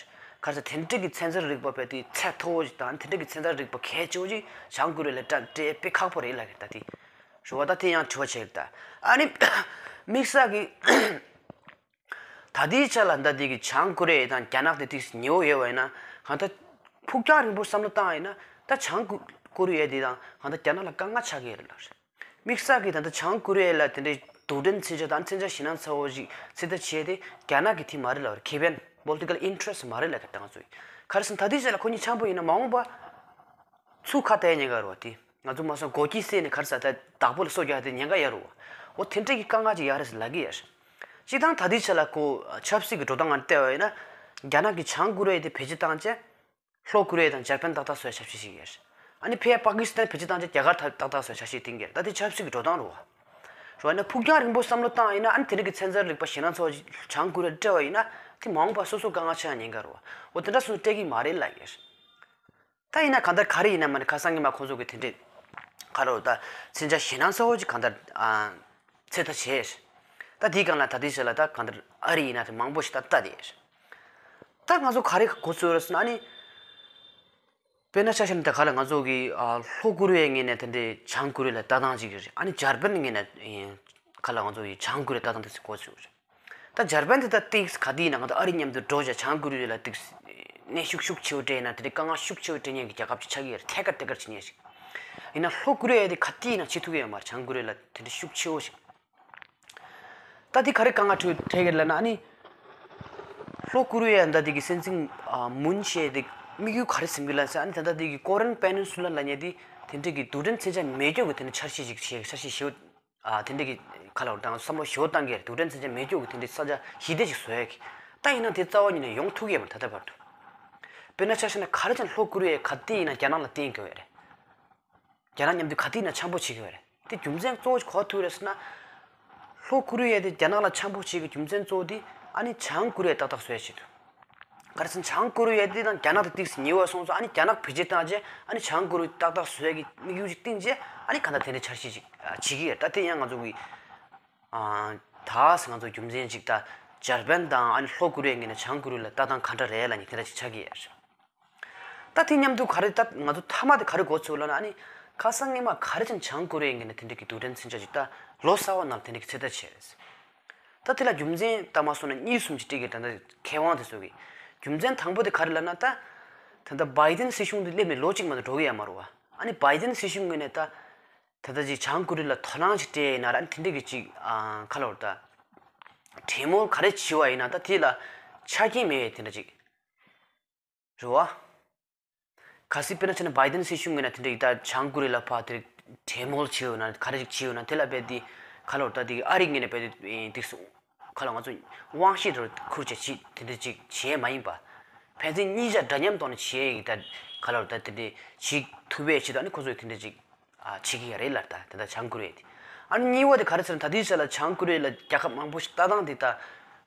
ག་རེ་ཟེར་དེ་འདྲ་གི་ཚན་རྩལ་རིག་པ་དཔེ་དེ་ཚད་མཐོ་བོ་ཞིག་དང་། དེ་འདྲ་གི་ཚན་རྩལ་རིག་པ་གལ་ཆེ་བོ་ཞིག་བྱང་ཀོ་རི་ཡ་ལ་སྤྲད་དཔེ་ཁག་པོ་རེད་ལབ་ཀྱི་རེད། ད་དེ་རེད་བ། ད་དེ་ཡང་དྲི་བ་བྱས་ཀྱི་ད། ཨ་ནི་དམིགས་བསལ་གྱི་ད་ལྟའི་ཆ་ལ་ད་ལྟའི་གི་བྱང་ཀོ་རི་ཡ་དང་རྒྱ་ནག་དེ་ཏིག་ཉེ་བོ་ཡོད་པ་ཡིན་ན། གང་ལྟར་ཕུགས་རྒྱང་རིང་པོ་བསམ་བློ་བཏང་ཡིན་ན། ད་བྱང་ཀོ་རི་ཡ་དེ་དང་གང་ལྟར་རྒྱ་ནག་ལ་དཀའ་ངལ་ཆགས་ཀྱི་ཡོད་རེད་ལབ་རེད། དམིགས་བསལ་གྱིས་ད་ལྟ་བྱང་ཀོ་རི་ཡ་ལ་དེ་འདྲའི་རྡུལ་ཕྲན་མཚོན་ཆ་དང་མཚོན་ཆ་ཞེད་སྣང་ཚ་བོ་ཞིག་ཚོད་ལྟ་བྱས་ཏེ་རྒྱ་ནག་གི་དེ་མ་རེད་ལབ་རེད། ཁེ་ཕན་political interest མ་རེད་ལབ་ཀྱི་ད་ང་ཚོས། ག་རེ་ཟེར་ན་ད་ལྟའི་ཆ་ལ་ཁོ་གཉིས་འཆམ་པོ་ཡིན་ན་མ་འོངས་པ་ཚུར་ཁ་གཏད་ཉེན་ཁ་རེད་བ། དེ་ང་ཚོ་མ་སོང་སྒོ་ཁྱི་བསད་ནས་ག་རེ་ཟེར་ད་བདག་པོ་ལ་སོ་རྒྱག་དེ་ཉེན་ཁ་ཡོད་རེད་བ། འོ་དེ་འདྲ་གི་དཀའ་ངལ་ཅིག་ཡོད་རེད་ཟེར་ལབ་ཀྱི་ཡོད་རེད། སྤྱིར་བཏང་ད་ལྟའི་ཆ་ལ་ཁོ་ཆབ་སྲིད་ཀྱི་འགྲོ་སྟངས་ངང་བལྟས་པ་ཡིན་ན། རྒྱ་ནག་གིས་བྱང་ཀོ་རི་ཡ་དེ་བེད་སྤྱོད་བཏང་བྱས། ལྷོ་ཀོ་རི་ཡ་དང་འཇར་པན་ཏག་ཏག་བཟོ་ཡ་ཆབ་སྲིད་ཅིག་ཡོད་རེད། ཨ་ནི་ཕར་པ་ཀི་སི་ཐན་བེད་སྤྱོད་བཏང་བྱས་རྒྱ་གར་ཏག་ཏག་བཟོ་ཡ་ཆབ་སྲིད་བཏིང་གི་རེད། ད་དེ་ཆབ་སྲིད་ཀྱི་འགྲོ་སྟངས་རེད་བ། རེད་བ། ཡིན་ན་ཕུགས་རྒྱང་རིང་པོ་བསམ་བློ་བཏང་ཡིན་ན། ཨ་ནི་དེ་འདྲ་གི་ཚན་རྩལ་རིག་པ་ཞེད་སྣང་ཚ་བོ་བྱང་ཀོ་རི་ཡ་སྤྲད་པ་ཡིན་ན། དེ་མ་འོངས་པ་སོ་སོ་དཀའ་ངལ་ཆགས་ཉེན་ཁ་རེད་བ། འོ་དེ་འདྲ་སོ་སོ་སྤྲད་ཀྱི་མ་རེད་ལབ་ཀྱི་རེད། ད་ཡིན་ན་གང་ལྟར་ག་རེ་ཡིན་ན་མ་ནི་ཁ་སང་ཉི་མ་ཁོང་ཚོ་གི་དེ་འདྲས་ག་རེ་ད་མཚོན་ཆ་ཞེད་སྣང་ཚ་བོ་ཅིག་གང་ལྟར་ཨ་ཚོད་ལྟ་བྱས། ད་དེའི་སྒང་ལ་ད་ལྟའི་ཆ་ལ་ད་གང་ལྟར་ཨ་རི་ཡིན་ན་དེ་མང་པོ་ཞིག་ད་ལྟ་དེ། ད་ང་ཚོ་ག་རེ་གོ་ཚོད་རེད་ཟེར་ན། ཨ་ནི་དཔེར་ན་ཆ་བཞག་ན་ད་ག་ལ་ང་ཚོ་གི་ཨ་ལྷོ་ཀོ་རི་ཡའི་ངོས་ནས་དེ་འདྲས་བྱང་ཀོ་རི་ཡ་ལ་ལྟ་སྟངས་ཅིག་རེད། ཨ་ནི་འཇར་པན་ངོས་ནས་ག་ལ་ང་ཚོ་གི་བྱང་ཀོ་རི་ཡ་ལ་ལྟ་སྟངས་དེ་ཚོ་གོ་ཚོད་རེད། ད་འཇར་པན་དེ་ད་ཏིག་ག་དུས་ཡིན་ན་ང་ཚོ་ཨ་རི་མཉམ་དུ་འགྲོ་བྱས་བྱང་ཀོ་རི་ཡ་ལ་ཏིག་གནོན་ཤུགས་ཤུགས་ཆེ་བོ་སྤྲད་ན། དེ་འདྲའི་དཀའ་ངལ་ཤུགས་ཆེ་བོ་སྤྲད་མཁན་གྱི་རྒྱལ་ཁབ་ཅིག་ཆགས་ཀྱི་ཡོད་རེད། ཐད་ཀར་ཐད་ཀར་བྱེད་མཁན་ཞིག་ཡིན་ན་ལྷོ་ཀོ་རི་ཡ་དེ་ག་དུས་ཡིན་ན་བྱེད་ཐུབ་ཀྱི་ཡོད་མ་རེད། བྱང་ཀོ་རི་ཡ་ལ་དེ་འདྲའི་ཤུགས་ཆེ་བོ་ཞིག་ད་དེ་ག་རེ་དཀའ་ངལ་འཕྲད་འཕྲད་ཀྱི་ལབ་ན། ཨ་ནི་ལྷོ་ཀོ་རི་ཡ་ད་དེ་གི་སྲིད་འཛིན་ཨ་མུན་ཞེས་དེ་དམིགས་ཡུལ་ག་རེ་ཟིན་གི་ལབ་ཟེར། ཨ་ནི་ད་ལྟ་དེ་གི་ཀོ་རིན་པེ་ནིན་སུ་ལ་ལབ་མཁན་དེ་དེ་འདྲ་གི་རྡུལ་ཕྲན་མཚོན་ཆ་མེད་སྐྱོ་གི་དེ་འདྲ་འཆར་གཞི་ཞིག་བྱས། འཆར་གཞི་ཞེ་པོ་ཨ་དེ་འདྲ་གི་ཁ་ལ་འོར་དང་བསམ་བློ་ཞེ་པོ་བཏང་གི་རེད། རྡུལ་ཕྲན་མཚོན་ཆ་མེད་སྐྱོ་གི་དེ་འདྲ་ས་ཆ་ཞི་བདེ་ཞིག་བཟོ་ཡ་གི། ད་ཡིན་ན་དེ་རྩ་བ་ཉིད་ནས་ཡོང་ཐུབ་ཀྱི་ཡོད་མ་རེད་ད་ལྟ་བར་དུ། དཔེར་ན་ཆ་བཞག་ན་ག་རེ་བྱས་ན་ལྷོ་ཀོ་རི་ཡས་ག་དུས་ཡིན་ན་རྒྱ་ནག་ལ་བརྟེན་དགོས་ཡོད་རེད། རྒྱ་ནག་མཉམ་དུ་ག་དུས་ན་འཆམ་པོ་བྱེད་ཀྱི་ཡོད་རེད། དེ་རྒྱུ་མཚན་གཙོ་བོ་ག་པར་ཐུག་རེད་ཟེར་ན། ལྷོ་ཀོ་རི་ཡ་དེ་རྒྱ་ནག་ལ་འཆམ་པོ་བྱེད་ཀྱི་རྒྱུ་མཚན་གཙོ་བོ་དེ་ཨ་ནི་བྱང་ཀོ་རི་ཡ་ཏག་ཏག་བཟོ་ཡ་ཆེད་དུ། ག་རེ་ཟེར་ན་བྱང་ཀོ་རི་ཡ་དེ་དང་རྒྱ་ནག་དེ་ཏོག་ཙམ་ཉེ་བ་སོང་ཙང་། ཨ་ནི་རྒྱ་ནག་བེད་སྤྱོད་བཏང་རྗེས་ཨ་ནི་བྱང་ཀོ་རི་ཡ་ཏག་ཏག་བཟོ་ཡ་གི་དམིགས་ཡུལ་ཅིག་བཏིང་རྗེས་ཨ་ནི་གང་ལྟར་དེ་འདྲའི་འཆར་གཞི་ཅིག་བྱེད་ཀྱི་ཡོད། ད་དེ་ཡང་ང་ཚོ་གི་ཨ་ད་ང་ཚོ་རྒྱུ་མཚན་ཅིག་ད་འཇར་པན་དང་ཨ་ནི་ལྷོ་ཀོ་རི་ཡ་གཉིས་ནས་བྱང་ཀོ་རི་ཡ་ལ་ལྟ་སྟངས་ག་འདྲ་རེད་ལབ་མཁན་དེ་འདྲ་ཅིག་ཆགས་ཀྱི་ཡོད། ད་དེ་མཉམ་དུ་ག་རེ་ད་ང་ཚོ་མཐའ་མ་དེ་ག་རེ་གོ་ཚུལ་ལབ་ན། ཨ་ནི་ཁ་སང་སྔོན་མ་ག་རེ་བྱས་ན་བྱང་ཀོ་རི་ཡ་གཉིས་ནས་དེ་འདྲ་གི་རྡུལ་ཕྲན་མཚོན་ཆ་ཅིག་ད་ལོ་གསར་བ་ནང་དེ་འདྲ་གི་ཚོད་ལྟ་བྱས་རེད། ད་དེ་ལ་རྒྱུ་མཚན་ད་མ་སོང་ན་གཉིས་གསུམ་ཅིག་སྤྲད་ཀྱི་ད་ལྟ་མཁས་དབང་དེ་ཚོ་གིས། རྒྱུ་མཚན་དང་པོ་དེ་ག་རེ་ལབ་ན། ད་ད་ལྟ་བྷའི་ཏིན་སྲིད་གཞུང་དེ་སླེབས་ནས་ལོ་གཅིག་མ་གཏོགས་འགྲོ་གི་ཡོད་མ་རེད་བ། ཨ་ནི་བྷའི་ཏིན་སྲིད་གཞུང་ངོས་ནས་ད་ད་ལྟ་ཅིག་བྱང་ཀོ་རི་ཡ་ལ་དོ་སྣང་ཅིག་སྤྲད་ཡིན་ན་ར། ཨ་ནི་དེ་འདྲ་གི་ཅིག་ཨ་ག་ལབ་དགོས་རེད། ད་གྲོས་མོལ་ག་རེ་བྱས་པ་ཡིན་ན་ད་དེ་ལ་ཆ་རྐྱེན་མེད་པའི་དེ་འདྲ་ཅིག་རེད་བ། གལ་སྲིད་དཔེར་ན་ཆ་ན་བྷའི་ཏིན་སྲིད་གཞུང་ངོས་ནས་དེ་འདྲ་ཡིན་ད་བྱང་ཀོ་རི་ཡ་ལ་ཕར་དེར་གྲོས་མོལ་བྱས་ཡོད་ན། ག་རེ་ཞིག་བྱས་ཡོད་ན། དེ་ལ་རྦད་དེ་ག་ལབ་དགོས་རེད། ད་དེ་ཨ་རི་ངོས་ནས་རྦད་དེ་དེ་ག་ལབ་ང་ཚོ་དབང་ཤེད་དུ་ཁུར་བྱས་ཅིག་དེ་འདྲ་ཅིག་བྱས་མ་ཡིན་པ། ཕན་ཚུན་གཉིས་ཆ་འདྲ་མཉམ་ཐོག་ནས་བྱས་ཡིན་ད་ག་ལབ་དགོས་རེད། ད་དེ་འདྲ་བྱེད་ཐུབ་པའི་ཆེད་དུ་ཨ་ནི་ཁོ་ཚོས་དེ་འདྲ་ཅིག་ཨ་བྱེད་ཀྱི་ཡོད་རེད་ལབ། ད་དེ་ད་བྱང་ཀོ་རི་ཡ་དེ། ཨ་ནི་གཉིས་པ་དེ་ག་རེ་ཟེར་ན། ད་ལྟའི་ཆ་ལ་བྱང་ཀོ་རི་ཡ་ལ་རྒྱལ་ཁབ་མང་པོ་ཞིག་ལྟ་སྟངས་དེ་ད་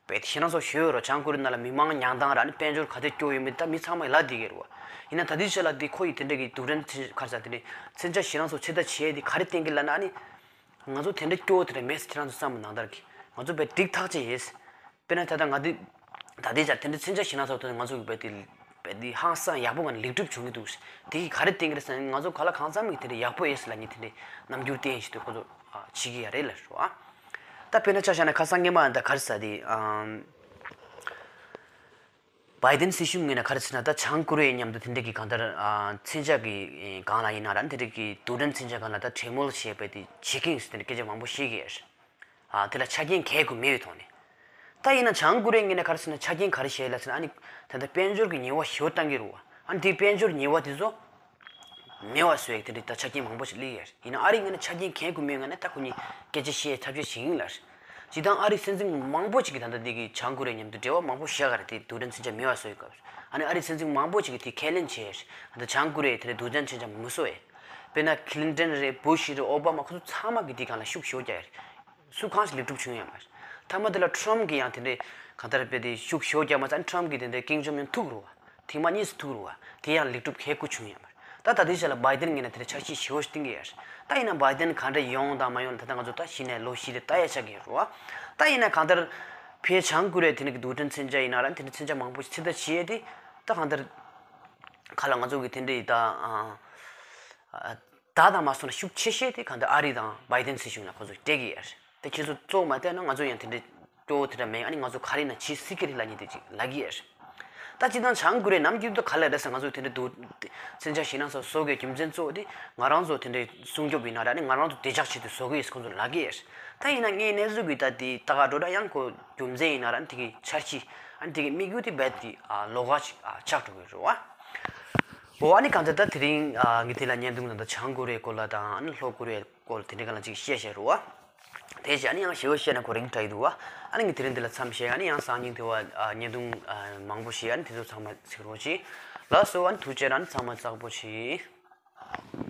རྦད་དེ་ཞེད་སྣང་ཚ་པོ་ཞེ་པོ་ཡོད་རེད། བྱང་ཀོ་རི་ཡ་ནང་ལ་མི་མང་ཉར་སྟངས་ར། ཨ་ནི་དཔལ་འབྱོར་ག་དེ་སྐྱོ་ཡོད་མེད་ད་མི་ཚང་མས་ལབ་བསྡད་ཀྱི་རེད་བ། ཡིན་ན་ད་ལྟའི་ཆ་ལ་དེ་ཁོ་ཡིས་དེ་འདྲ་གི་རྡུལ་ཕྲན་མཚོན་ག་རེ་ཟེར་དེ་འདྲའི་མཚོན་ཆ་ཞེད་སྣང་ཚ་པོ་ཚོད་ལྟ་བྱས་དེ་ག་རེ་བསྟན་གྱི་ལབ་ན། ཨ་ནི་ང་ཚོ་དེ་འདྲ་སྐྱོ་བོ་དེ་འདྲ་མེད་ཟེར། ཁྱེད་རང་ཚོ་བསམ་པ་ནང་ལྟར་གྱི་ང་ཚོ་རྦད་འགྲིག་ཐག་ཆོད་ཡིན། དཔེར་ན་ད་ལྟ་ང་འདི་ད་ལྟའི་ཆར་དེ་འདྲའི་མཚོན་ཆ་ཞེད་སྣང་ཚ་པོ་དེ་ང་ཚོ་གི་རྦད་དེ་རྦད་དེ་ཧང་སང་ཡག་པོ་ངང་ནས་ལེགས་གྲུབ་བྱུང་གི་འདུག། དེ་གིས་ག་རེ་བསྟན་གྱི་རེད་ཟེར་ན། ང་ཚོ་ག་ལ་གང་འཚམ་གྱི་དེ་འདྲ་ཡག་པོ་ཡིན་ཟེར་ལབ་མཁན་དེ་འདྲའི་རྣམ་འགྱུར་བསྟན་བྱས་ཏེ་ཁོ་ཚོ་ཨ་བྱེད་ཀྱི་ཡོད་རེད་ལབ་རོ། ཨ་ད་དཔེར་ན་ཆ་བཞག་ན་ཁ་སང་སྔོན་མ་ད་ག་རེ་ཟེར་དེ། ཨམ། བྷའི་ཏིན་སྲིད་གཞུང་ངོས་ནས་ག་རེ་ཟེར་ན། ད་བྱང་ཀོ་རི་ཡ་མཉམ་དུ་དེ་འདྲ་གི་གང་ལྟར་ཨ་མཚོན་ཆ་གི་སྒང་ལ་ཡིན་ན་ར། དེ་འདྲ་གི་རྡུལ་ཕྲན་མཚོན་ཆ་སྒང་ལ་ད་གྲོས་མོལ་བྱས་པ་དེ་བྱེད་ཀྱི་ཡིན་ཟེར་དེ་འདྲ་སྐད་ཆ་མང་པོ་བཤད་ཀྱི་ཡོད་རེད། ཨ་དེ་ལ་ཆ་རྐྱེན་གང་ཡང་མེད་པའི་ཐོག་ནས། ད་ཡིན་ན་བྱང་ཀོ་རི་ཡའི་ངོས་ནས་ག་རེ་ཟེར་ན། ཆ་རྐྱེན་ག་རེ་བྱས་ལབ་ཟེར་ན། ཨ་ནི་ད་ལྟ་དཔལ་འབྱོར་གྱི་ཉེས་པ་ཞེ་པོ་བཏང་གི་རེད་བ། ཨ་ནི་དེ་དཔལ་འབྱོར་ཉེས་པ་དེ་ཚོ་མེད་པ་བཟོ་ཡག་དེ་འདྲ་ད་ཆ་རྐྱེན་མང་པོ་ཞིག་སླེབས་ཡོད་རེད། ཡིན་ན་ཨ་རིའི་ངོས་ནས་ཆ་རྐྱེན་གང་ཡང་མེད་ངང་ནས་ད་ཁོ་གཉིས་སྐད་ཆ་བཤད་ཐབས་ཤེས་བྱེད་ཀྱི་ཡིན་ལབ་རེད། སྤྱིར་བཏང་ཨ་རིའི་སྲིད་འཛིན་མང་པོ་ཞིག་གིས་ད་ལྟ་འདི་གི་བྱང་ཀོ་རི་ཡ་མཉམ་དུ་འབྲེལ་བ་མང་པོ་བཞག་ག་རེད། དེ་རྡུལ་ཕྲན་མཚོན་ཆ་མེད་པ་བཟོ་ཡག་སྐབས་སུ། ཨ་ནི་ཨ་རིའི་སྲིད་འཛིན་མང་པོ་ཞིག་གིས་དེ་ཁས་ལེན་བྱས་རེད། ད་ལྟ་བྱང་ཀོ་རི་ཡས་དེ་འདྲའི་རྡུལ་ཕྲན་མཚོན་ཆ་མི་བཟོ་བས། དཔེར་ན་ཁི་ལིན་ཏན་རེད། བུ་ཤི་རེད། ཨོ་བྷ་མ། ཁོ་ཚོ་ཚང་མ་གིས་དེའི་སྒང་ལ་ཤུགས་ཞེ་པོ་རྒྱག་ཡོད་རེད། སུ་གང་ཞིག་ལེགས་གྲུབ་བྱུང་ཡོད་མ་རེད། མཐའ་མ་དེ་ལ་ཁྲོམ་གིས་ཡང་དེ་འདྲའི་གང་ལྟར་རྦད་དེ་ཤུགས་ཞེ་པོ་རྒྱག་མ་ཚད། ཁྲོམ་གིས་དེ་འདྲའི་ཀིམ་ཇོང་ཨུན་ཐུག་རེད་བ། ཐེངས་མ་གཉིས་སུ་ཐུག་རེད་བ། དེ་ཡང་ལེགས་གྲུབ་གང་ཡང་བྱུང་ཡོད་མ་རེད། ད་ད་ལྟའི་ཆ་ལ་བྷའི་ཏིན་ངོས་ནས་དེ་འདྲའི་འཆར་གཞི་ཞེ་པོ་ཞིག་བཏིང་གི་ཡོད་རེད། ད་ཡིན་ན་བྷའི་ཏིན་ག་འདྲ་ཡོང་དང་མ་ཡོང་ད་ལྟ་ང་ཚོ་ད་གཞི་ནས་ལོ་བཞི་རེ་ལྟ་ཡ་ཆགས་ཀྱི་ཡོད་རེད་བ། ད་ཡིན་ན་གང་ལྟར་ཕའི་བྱང་ཀོ་རི་ཡས་དེ་འདྲ་གི་རྡུལ་ཕྲན་མཚོན་ཆ་ཡིན་ན་ར། དེ་འདྲའི་མཚོན་ཆ་མང་པོ་ཞིག་ཚོད་ལྟ་བྱས་ཏེ། ད་གང་ལྟར་ག་ལ་ང་ཚོ་གི་དེ་འདྲའི་ད་ཨ་ཨ་ད་དང་མ་སོང་ན་ཤུགས་ཆེ་ཤོས་དེ་གང་ལྟར་ཨ་རི་དང་བྷའི་ཏིན་སྲིད་གཞུང་ལ་ཁོ་ཚོས་སྤྲད་ཀྱི་ཡོད་རེད། དེ་ཁྱེད་ཚོ་གཙོ་བོ་མ་བལྟས་ན་ང་ཚོ་ཡང་དེ་འདྲའི་སྐྱོ་བོ་དེ་འདྲ་མེད། ཨ་ནི་ང་ཚོ་ག་རེ་ཡིན་ན་བྱེད་སྲིད་ཀྱི་རེད་ལབ་མཁན་དེ་ཅིག་ལབ་ཀྱི་ཡོད་རེད། ད་སྤྱིར་བཏང་བྱང་ཀོ་རི་ཡས་ནམ་རྒྱུན་དུ་ག་ལབ་རེད་ཟེར། ང་ཚོ་དེ་འདྲའི་རྡུལ་མཚོན་ཆ་ཞེད་སྣང་ཚ་པོ་བཟོ་དགོས་རྒྱུ་མཚན་གཙོ་བོ་དེ་ང་རང་ཚོ་དེ་འདྲའི་སྲུང་སྐྱོབ་ཡིན་ན་ར། ཨ་ནི་ང་རང་ཚོ་བདེ་འཇགས་ཆེད་དུ་བཟོ་གི་ཡོད་ཟེར་ཁོང་ཚོ་ལབ་ཀྱི་ཡོད་རེད། ད་ཡིན་ན་ངའི་གནས་ཚུལ་གྱི་ད་དེ་ལྟ་ག་འགྲོ་འདྲ་ཡང་ཁོ་རྒྱུ་མཚན་ཡིན་ན་ར། ཨ་ནི་དེ་གི་འཆར་གཞི། ཨ་ནི་དེ་གི་དམིགས་ཡུལ་དེ་རྦད་དེ་ཨ་ལོགས་ཀ་ཅིག་ཨ་ཆགས་འགྲོ་གི་རེད་བ། འོ། ཨ་ནི་གང་ལྟར་ད་དེ་རིང་ཨ་ངས་དེ་ལ་བརྙན་ཐུང་ད་ལྟ་བྱང་ཀོ་རི་ཡའི་སྐོར་ལ་དང་། ཨ་ནི་ལྷོ་ཀོ་རི་ཡའི་སྐོར་དེ་འདྲའི་སྒང་ལ་ཅིག་བཤད་བཤད་རེད་བ། དེ་བྱས་ཨ་ནི་ཡང་ཞེ་པོ་བཤད་ན་ཁོ་རིང་དྲགས་ཀྱི་འདུག་བ། ཨ་ནི་ངས་དེ་རིང་འདི་ལ་མཚམས་བཞག། ཨ་ནི་ཡང་སང་ཉིན་དེ་བ་ཨ་བརྙན་ཐུང་ཨ་མང་པོ་ཞིག་ཨ་ནི་དེ་ཚོ་ཚང་མ་གཟིགས་རོགས་གྱིས། ལགས་སོ། ཨ་ནི་ཐུགས་རྗེ་ཆེ། ཨ་ནི་ཚང་མ་ཚགས་པོ་བྱེད།